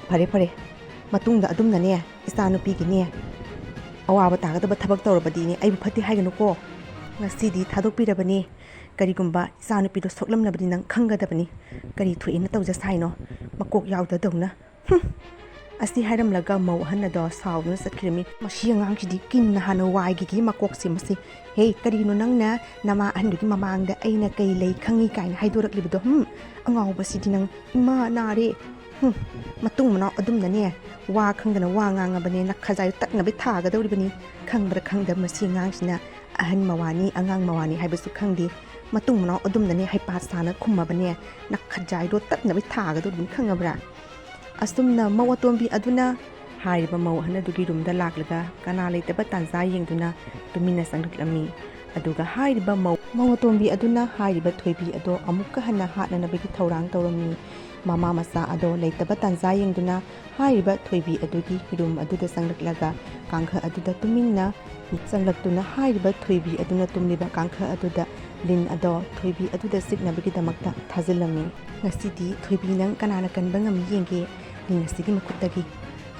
ꯐꯔꯦ, ꯐꯔꯦ꯫ ꯃꯇꯨꯡꯗ ꯑꯗꯨꯝꯅꯅꯦ ꯏꯆꯥꯅꯨꯄꯤꯒꯤꯅꯦ ꯑꯋꯥꯕ ꯇꯥꯒꯗꯕ ꯊꯕꯛ ꯇꯧꯔꯕꯗꯤꯅꯦ ꯑꯩꯕꯨ ꯐꯠꯇꯦ ꯍꯥꯏꯒꯅꯨꯀꯣ꯫ ꯉꯁꯤꯗꯤ ꯊꯥꯗꯣꯛꯄꯤꯔꯕꯅꯤ꯫ ꯀꯔꯤꯒꯨꯝꯕ ꯏꯆꯥꯅꯨꯄꯤꯗꯣ ꯁꯣꯛꯂꯝꯂꯕꯗꯤ ꯅꯪ ꯈꯪꯒꯗꯕꯅꯤ꯫ ꯀꯔꯤ ꯊꯣꯛꯑꯦꯅ ꯇꯧꯖ ꯁꯥꯏꯅꯣ? ꯃꯀꯣꯛ ꯌꯥꯎꯗꯗꯧꯅ꯫ ꯍꯨꯝ! ꯑꯁꯤ ꯍꯥꯏꯔꯝꯂꯒ ꯃꯧ ꯑꯍꯟ ꯑꯗꯣ ꯁꯥꯎꯗꯨꯅ ꯆꯠꯈꯤꯔꯝꯃꯤ꯫ ꯃꯁꯤ ꯑꯉꯥꯡꯁꯤꯗꯤ ꯀꯤꯟꯅ ꯍꯥꯟꯅ ꯋꯥꯏꯈꯤꯒꯦ ꯃꯀꯣꯛꯁꯦ ꯃꯁꯤ꯫ ꯍꯦ, ꯀꯔꯤꯅꯣ ꯅꯪꯅ ꯅꯃꯥ ꯑꯍꯟꯗꯨꯒꯤ ꯃꯃꯥꯡꯗ ꯑꯩꯅ ꯀꯩ ꯂꯩ ꯈꯪꯉꯤ ꯀꯥꯏꯅ ꯍꯥꯏꯗꯣꯔꯛꯂꯤꯕꯗꯣ? ꯍꯨꯝ! ꯑꯉꯥꯎꯕꯁꯤꯗꯤ ꯅꯪ꯫ ꯏꯃꯥ ꯅꯥꯔꯦ꯫ ꯍꯨꯝ! ꯃꯇꯨꯡ ꯃꯅꯥꯎ ꯑꯗꯨꯝꯅꯅꯦ ꯋꯥ ꯈꯪꯗꯅ ꯋꯥ ꯉꯥꯡꯉꯕꯅꯦ ꯅꯈꯖꯥꯏꯗꯣ ꯇꯠꯅꯕ ꯊꯥꯒꯗꯧꯔꯤꯕꯅꯤ꯫ ꯈꯪꯕ꯭ꯔꯥ ꯈꯪꯗꯕ ꯃꯁꯤ ꯑꯉꯥꯡꯁꯤꯅ ꯑꯍꯟ ꯃꯋꯥꯅꯤ, ꯑꯉꯥꯡ ꯃꯋꯥꯅꯤ ꯍꯥꯏꯕꯁꯨ ꯈꯪꯗꯦ꯫ ꯃꯇꯨꯡ ꯃꯅꯥꯎ ꯑꯗꯨꯝꯅꯅꯦ ꯍꯩꯄꯥ ꯁꯥꯅ ꯈꯨꯝꯃꯕꯅꯦ ꯅꯈꯖꯥꯏꯗꯣ ꯇꯠꯅꯕ ꯊꯥꯒꯗꯧꯔꯤꯕꯅꯤ, ꯈꯪꯉꯕ꯭ꯔꯥ? ꯑꯁꯨꯝꯅ ꯃꯧ ꯑꯇꯣꯝꯕꯤ ꯑꯗꯨꯅ ꯍꯥꯏꯔꯤꯕ ꯃꯧ ꯑꯍꯟ ꯑꯗꯨꯒꯤ ꯔꯨꯝꯗ ꯂꯥꯛꯂꯒ ꯀꯅꯥ ꯂꯩꯇꯕ ꯇꯥꯟꯖꯥ ꯌꯦꯡꯗꯨꯅ ꯇꯨꯃꯤꯟꯅ ꯆꯪꯂꯛꯂꯝꯃꯤ꯫ ꯑꯗꯨꯒ ꯍꯥꯏꯔꯤꯕ ꯃꯧ, ꯃꯧ ꯑꯇꯣꯝꯕꯤ ꯑꯗꯨꯅ ꯍꯥꯏꯔꯤꯕ ꯊꯣꯏꯕꯤ ꯑꯗꯣ ꯑꯃꯨꯛꯀ ꯍꯟꯅ ꯍꯥꯠꯅꯅꯕꯒꯤ ꯊꯧꯔꯥꯡ ꯇꯧꯔꯝꯃꯤ꯫ ꯃꯃꯥ ꯃꯆꯥ ꯑꯗꯣ ꯂꯩꯇꯕ ꯇꯥꯟꯖꯥ ꯌꯦꯡꯗꯨꯅ ꯍꯥꯏꯔꯤꯕ ꯊꯣꯏꯕꯤ ꯑꯗꯨꯒꯤ ꯔꯨꯝ ꯑꯗꯨꯗ ꯆꯪꯂꯛꯂꯒ ꯀꯥꯡꯈ ꯑꯗꯨꯗ ꯇꯨꯃꯤꯟꯅ ꯆꯪꯂꯛꯇꯨꯅ ꯍꯥꯏꯔꯤꯕ ꯊꯣꯏꯕꯤ ꯑꯗꯨꯅ ꯇꯨꯝꯂꯤꯕ ꯀꯥꯡꯈ ꯑꯗꯨꯗ ꯂꯤꯟ ꯑꯗꯣ ꯊꯣꯏꯕꯤ ꯑꯗꯨꯗ ꯆꯤꯛꯅꯕꯒꯤꯗꯃꯛꯇ ꯊꯥꯖꯤꯜꯂꯝꯃꯤ꯫ "ꯉꯁꯤꯗꯤ ꯊꯣꯏꯕꯤ ꯅꯪ ꯀꯅꯥꯅ ꯀꯟꯕ ꯉꯝꯃꯤ ꯌꯦꯡꯒꯦ ꯂꯤꯟ ꯑꯁꯤꯒꯤ ꯃꯈꯨꯠꯇꯒꯤ"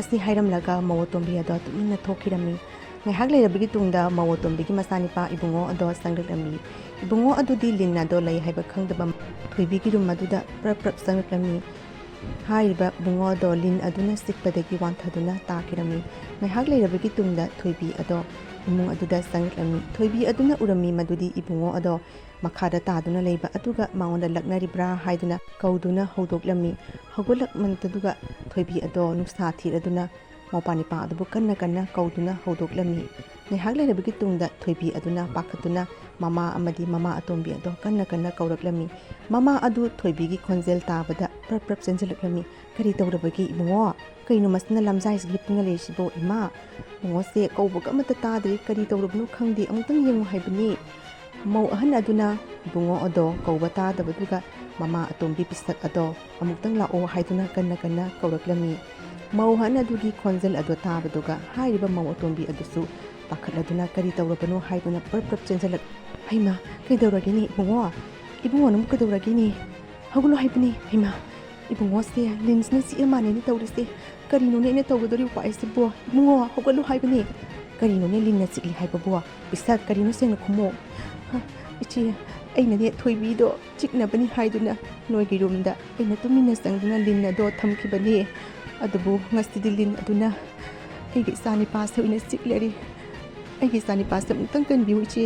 ꯑꯁꯤ ꯍꯥꯏꯔꯝꯂꯒ ꯃꯧ ꯑꯇꯣꯝꯕꯤ ꯑꯗꯣ ꯇꯨꯃꯤꯟꯅ ꯊꯣꯛꯈꯤꯔꯝꯃꯤ꯫ ꯉꯥꯏꯍꯥꯛ ꯂꯩꯔꯕꯒꯤ ꯇꯨꯡꯗ ꯃꯧ ꯑꯇꯣꯝꯕꯤꯒꯤ ꯃꯆꯥꯅꯤꯄꯥ ꯏꯕꯨꯡꯉꯣ ꯑꯗꯣ ꯆꯪꯂꯛꯂꯝꯃꯤ꯫ ꯏꯕꯨꯡꯉꯣ ꯑꯗꯨꯗꯤ ꯂꯤꯟ ꯑꯗꯣ ꯂꯩ ꯍꯥꯏꯕ ꯈꯪꯗꯕ ꯊꯣꯏꯕꯤꯒꯤ ꯔꯨꯝ ꯑꯗꯨꯗ ꯄ꯭ꯔꯞ ꯄ꯭ꯔꯞ ꯆꯪꯂꯛꯂꯝꯃꯤ꯫ ꯍꯥꯏꯔꯤꯕ ꯏꯕꯨꯡꯉꯣ ꯑꯗꯣ ꯂꯤꯟ ꯑꯗꯨꯅ ꯆꯤꯛꯄꯗꯒꯤ ꯋꯥꯟꯊꯗꯨꯅ ꯇꯥꯈꯤꯔꯝꯃꯤ꯫ ꯉꯥꯏꯍꯥꯛ ꯂꯩꯔꯕꯒꯤ ꯇꯨꯡꯗ ꯊꯣꯏꯕꯤ ꯑꯗꯣ ꯏꯃꯨꯡ ꯑꯗꯨꯗ ꯆꯪꯂꯛꯂꯝꯃꯤ꯫ ꯊꯣꯏꯕꯤ ꯑꯗꯨꯅ ꯎꯔꯝꯃꯤ ꯃꯗꯨꯗꯤ ꯏꯕꯨꯡꯉꯣ ꯑꯗꯣ ꯃꯈꯥꯗ ꯇꯥꯗꯨꯅ ꯂꯩꯕ ꯑꯗꯨꯒ ꯃꯉꯣꯟꯗ ꯂꯛꯅꯔꯤꯕ꯭ꯔꯥ ꯍꯥꯏꯗꯨꯅ ꯀꯧꯗꯨꯅ ꯍꯧꯗꯣꯛꯂꯝꯃꯤ꯫ ꯍꯧꯒꯠꯂꯛꯃꯟꯇꯗꯨꯒ ꯊꯣꯏꯕꯤ ꯑꯗꯣ ꯅꯨꯡꯁꯥ ꯊꯤꯔꯗꯨꯅ ꯃꯧꯄꯥ ꯅꯤꯄꯥ ꯑꯗꯨꯕꯨ ꯀꯟꯅ ꯀꯟꯅ ꯀꯧꯗꯨꯅ ꯍꯧꯗꯣꯛꯂꯝꯃꯤ꯫ ꯉꯥꯏꯍꯥꯛ ꯂꯩꯔꯕꯒꯤ ꯇꯨꯡꯗ ꯊꯣꯏꯕꯤ ꯑꯗꯨꯅ ꯄꯥꯈꯠꯇꯨꯅ ꯃꯃꯥ ꯑꯃꯗꯤ ꯃꯃꯥ ꯑꯇꯣꯝꯕꯤ ꯑꯗꯣ ꯀꯟꯅ ꯀꯟꯅ ꯀꯧꯔꯛꯂꯝꯃꯤ꯫ ꯃꯃꯥ ꯑꯗꯨ ꯊꯣꯏꯕꯤꯒꯤ ꯈꯣꯟꯖꯦꯜ ꯇꯥꯕꯗ ꯄ꯭ꯔꯞ ꯄ꯭ꯔꯞ ꯆꯦꯟꯁꯤꯜꯂꯛꯂꯝꯃꯤ꯫ "ꯀꯔꯤ ꯇꯧꯔꯕꯒꯦ ꯏꯕꯨꯡꯉꯣ? ꯀꯩꯅꯣ ꯃꯁꯤꯅ ꯂꯝꯖꯥꯏꯁꯤ ꯂꯤꯞꯇꯨꯅ ꯂꯩꯔꯤꯁꯤꯕꯣ? ꯏꯃꯥ, ꯏꯕꯨꯡꯉꯣꯁꯦ ꯀꯧꯕꯒ ꯑꯃꯠꯇ ꯇꯥꯗ꯭ꯔꯦ꯫ ꯀꯔꯤ ꯇꯧꯔꯕꯅꯣ ꯈꯪꯗꯦ꯫ ꯑꯃꯨꯛꯇꯪ ꯌꯦꯡꯉꯨ ꯍꯥꯏꯕꯅꯤ꯫" ꯃꯧ ꯑꯍꯟ ꯑꯗꯨꯅ ꯏꯕꯨꯡꯉꯣ ꯑꯗꯣ ꯀꯧꯕ ꯇꯥꯗꯕꯗꯨꯒ ꯃꯃꯥ ꯑꯇꯣꯝꯕꯤ ꯄꯤꯁꯛ ꯑꯗꯣ ꯑꯃꯨꯛꯇꯪ ꯂꯥꯛꯑꯣ ꯍꯥꯏꯗꯨꯅ ꯀꯟꯅ ꯀꯟꯅ ꯀꯧꯔꯛꯂꯝꯃꯤ꯫ ꯃꯧ ꯑꯍꯟ ꯑꯗꯨꯒꯤ ꯈꯣꯟꯖꯦꯜ ꯑꯗꯣ ꯇꯥꯕꯗꯨꯒ ꯍꯥꯏꯔꯤꯕ ꯃꯧ ꯑꯇꯣꯝꯕꯤ ꯑꯗꯨꯁꯨ ꯄꯥꯈꯠꯂꯗꯨꯅ ꯀꯔꯤ ꯇꯧꯔꯕꯅꯣ ꯍꯥꯏꯗꯨꯅ ꯄ꯭ꯔꯞ ꯄ꯭ꯔꯞ ꯆꯦꯟꯁꯤꯜꯂꯛ꯫ "ꯍꯩꯃꯥ, ꯀꯩꯗꯧꯔꯒꯦꯅꯦ ꯏꯕꯨꯡꯉꯣ? ꯏꯕꯨꯡꯉꯣ ꯅꯪꯕꯨ ꯀꯩꯗꯧꯔꯒꯦꯅꯦ? ꯍꯧꯒꯠꯂꯣ ꯍꯥꯏꯕꯅꯦ꯫ ꯍꯩꯃꯥ, ꯏꯕꯨꯡꯉꯣꯁꯦ ꯂꯤꯟꯁꯤꯅ ꯆꯤꯛꯑ ꯃꯥꯜꯂꯦꯅꯦ ꯇꯧꯔꯤꯁꯦ꯫ ꯀꯔꯤꯅꯣꯅꯦ ꯑꯩꯅ ꯇꯧꯒꯗꯧꯔꯤꯕ ꯎꯄꯥꯏꯁꯤꯕꯣ? ꯏꯕꯨꯡꯉꯣ, ꯍꯧꯒꯠꯂꯣ ꯍꯥꯏꯕꯅꯦ꯫ ꯀꯔꯤꯅꯣꯅꯦ ꯂꯤꯟꯅ ꯆꯤꯛꯂꯤ ꯍꯥꯏꯕꯕꯣ? ꯄꯤꯁꯛ, ꯀꯔꯤꯅꯣ ꯁꯦꯡꯅ ꯈꯨꯝꯃꯣ꯫" "ꯍ, ꯏꯆꯦ, ꯑꯩꯅꯅꯦ ꯊꯣꯏꯕꯤꯗꯣ ꯆꯤꯛꯅꯕꯅꯤ ꯍꯥꯏꯗꯨꯅ ꯅꯣꯏꯒꯤ ꯔꯨꯝꯗ ꯑꯩꯅ ꯇꯨꯃꯤꯟꯅ ꯆꯪꯗꯨꯅ ꯂꯤꯟ ꯑꯗꯣ ꯊꯝꯈꯤꯕꯅꯦ꯫ ꯑꯗꯨꯕꯨ ꯉꯁꯤꯗꯤ ꯂꯤꯟ ꯑꯗꯨꯅ ꯑꯩꯒꯤ ꯏꯆꯥ ꯅꯤꯄꯥꯁꯦ ꯑꯣꯏꯅ ꯆꯤꯛꯂꯔꯦ꯫ ꯑꯩꯒꯤ ꯏꯆꯥ ꯅꯤꯄꯥꯁꯦ ꯑꯃꯨꯛꯇꯪ ꯀꯟꯕꯤꯌꯨ ꯏꯆꯦ꯫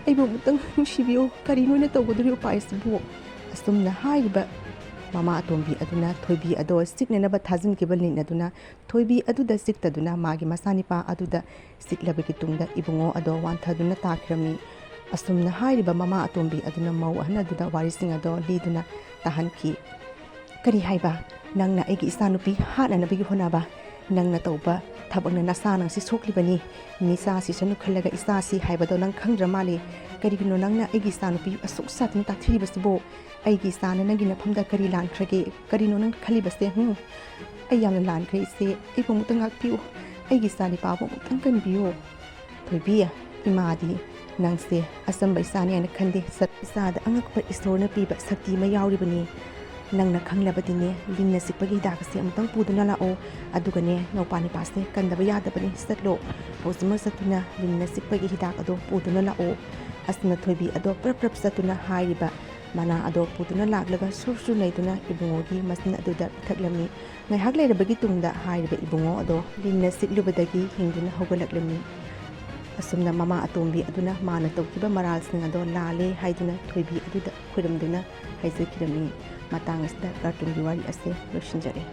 ꯑꯩꯕꯨ ꯑꯃꯨꯛꯇꯪ ꯅꯨꯡꯁꯤꯕꯤꯌꯨ꯫ ꯀꯔꯤꯅꯣ ꯑꯩꯅ ꯇꯧꯒꯗꯧꯔꯤꯕ ꯎꯄꯥꯏꯁꯤꯕꯨ?" ꯑꯁꯨꯝꯅ ꯍꯥꯏꯔꯤꯕ ꯃꯃꯥ ꯑꯇꯣꯝꯕꯤ ꯑꯗꯨꯅ ꯊꯣꯏꯕꯤ ꯑꯗꯣ ꯆꯤꯛꯅꯅꯕ ꯊꯥꯖꯤꯟꯈꯤꯕ ꯂꯤꯟ ꯑꯗꯨꯅ ꯊꯣꯏꯕꯤ ꯑꯗꯨꯗ ꯆꯤꯛꯇꯗꯨꯅ ꯃꯥꯒꯤ ꯃꯆꯥꯅꯤꯄꯥ ꯑꯗꯨꯗ ꯆꯤꯛꯂꯕꯒꯤ ꯇꯨꯡꯗ ꯏꯕꯨꯡꯉꯣ ꯑꯗꯣ ꯋꯥꯟꯊꯗꯨꯅ ꯇꯥꯈꯤꯔꯝꯃꯤ꯫ ꯑꯁꯨꯝꯅ ꯍꯥꯏꯔꯤꯕ ꯃꯃꯥ ꯑꯇꯣꯝꯕꯤ ꯑꯗꯨꯅ ꯃꯧ ꯑꯍꯟ ꯑꯗꯨꯗ ꯋꯥꯔꯤꯁꯤꯡ ꯑꯗꯣ ꯂꯤꯗꯨꯅ ꯇꯥꯍꯟꯈꯤ꯫ "ꯀꯔꯤ ꯍꯥꯏꯕ? ꯅꯪꯅ ꯑꯩꯒꯤ ꯏꯆꯥꯅꯨꯄꯤ ꯍꯥꯠꯅꯅꯕꯒꯤ ꯍꯣꯠꯅꯕ? ꯅꯪꯅ ꯇꯧꯕ ꯊꯕꯛꯅ ꯅꯆꯥ ꯅꯪꯁꯤ ꯁꯣꯛꯂꯤꯕꯅꯤ꯫ ꯃꯤꯆꯥ ꯁꯤꯁꯅꯨ ꯈꯜꯂꯒ ꯏꯆꯥꯁꯤ ꯍꯥꯏꯕꯗꯣ ꯅꯪ ꯈꯪꯗ꯭ꯔ ꯃꯥꯜꯂꯦ꯫ ꯀꯔꯤꯒꯤꯅꯣ ꯅꯪꯅ ꯑꯩꯒꯤ ꯏꯆꯥꯅꯨꯄꯤ ꯑꯁꯨꯛ ꯁꯥꯊꯤꯅ ꯇꯥꯛꯊꯤꯔꯤꯕꯁꯤꯕꯣ? ꯑꯩꯒꯤ ꯏꯆꯥꯅ ꯅꯪꯒꯤ ꯅꯐꯝꯗ ꯀꯔꯤ ꯂꯥꯟꯈ꯭ꯔꯒꯦ? ꯀꯔꯤꯅꯣ ꯅꯪ ꯈꯜꯂꯤꯕꯁꯦ, ꯍꯨꯝ? ꯑꯩ ꯌꯥꯝꯅ ꯂꯥꯟꯈ꯭ꯔꯦ ꯏꯆꯦ꯫ ꯑꯩꯕꯨ ꯑꯃꯨꯛꯇ ꯉꯥꯛꯄꯤꯌꯨ꯫ ꯑꯩꯒꯤ ꯏꯆꯥ ꯅꯤꯄꯥꯕꯨ ꯑꯃꯨꯛꯇꯪ ꯀꯟꯕꯤꯌꯨ꯫" "ꯊꯣꯏꯕꯤ, ꯏꯃꯥꯗꯤ ꯅꯪꯁꯦ ꯑꯆꯝꯕ ꯏꯆꯥꯅꯤ ꯍꯥꯏꯅ ꯈꯟꯗꯦ꯫ ꯁꯠ-, ꯏꯆꯥꯗ ꯑꯉꯛꯄ ꯏꯁꯣꯔꯅ ꯄꯤꯕ ꯁꯛꯇꯤ ꯑꯃ ꯌꯥꯎꯔꯤꯕꯅꯤ꯫ "ꯅꯪꯅ ꯈꯪꯂꯕꯗꯤꯅꯦ, ꯂꯤꯟꯅ ꯆꯤꯛꯄꯒꯤ ꯍꯤꯗꯥꯛ ꯑꯁꯦ ꯑꯃꯨꯛꯇꯪ ꯄꯨꯗꯨꯅ ꯂꯥꯛꯑꯣ, ꯑꯗꯨꯒꯅꯦ, ꯅꯧꯄꯥ ꯅꯤꯄꯥꯁꯦ ꯀꯟꯗꯕ ꯌꯥꯗꯕꯅꯤ, ꯆꯠꯂꯣ, ꯍꯧꯖꯤꯛꯃꯛ ꯆꯠꯇꯨꯅ ꯂꯤꯟꯅ ꯆꯤꯛꯄꯒꯤ ꯍꯤꯗꯥꯛ ꯑꯗꯣ ꯄꯨꯗꯨꯅ ꯂꯥꯛꯑꯣ"꯫ ꯑꯁꯨꯝꯅ ꯊꯣꯏꯕꯤ ꯑꯗꯣ ꯄ꯭ꯔꯞ ꯄ꯭ꯔꯞ ꯆꯠꯇꯨꯅ ꯍꯥꯏꯔꯤꯕ ꯃꯅꯥ ꯑꯗꯣ ꯄꯨꯗꯨꯅ ꯂꯥꯛꯂꯒ ꯁꯨꯔ ꯁꯨꯔ ꯅꯩꯗꯨꯅ ꯏꯕꯨꯡꯉꯣꯒꯤ ꯃꯆꯤꯟ ꯑꯗꯨꯗ ꯄꯤꯊꯛꯂꯝꯃꯤ꯫ ꯉꯥꯏꯍꯥꯛ ꯂꯩꯔꯕꯒꯤ ꯇꯨꯡꯗ ꯍꯥꯏꯔꯤꯕ ꯏꯕꯨꯡꯉꯣ ꯑꯗꯣ ꯂꯤꯟꯅ ꯆꯤꯛꯂꯨꯕꯗꯒꯤ ꯍꯤꯡꯗꯨꯅ ꯍꯧꯒꯠꯂꯛꯂꯝꯃꯤ꯫ ꯑꯁꯨꯝꯅ ꯃꯃꯥ ꯑꯇꯣꯝꯕꯤ ꯑꯗꯨꯅ ꯃꯥꯅ ꯇꯧꯈꯤꯕ ꯃꯔꯥꯜꯁꯤꯡ ꯑꯗꯣ ꯂꯥꯜꯂꯦ ꯍꯥꯏꯗꯨꯅ ꯊꯣꯏꯕꯤ ꯑꯗꯨꯗ ꯈꯨꯔꯨꯝꯗꯨꯅ ꯍꯥꯏꯖꯈꯤꯔꯝꯃꯤ꯫ ꯃꯇꯥꯡ ꯑꯁꯤꯗ ꯀꯥꯔꯇꯨꯟꯒꯤ ꯋꯥꯔꯤ ꯑꯁꯤ ꯂꯣꯏꯁꯤꯟꯖꯔꯦ꯫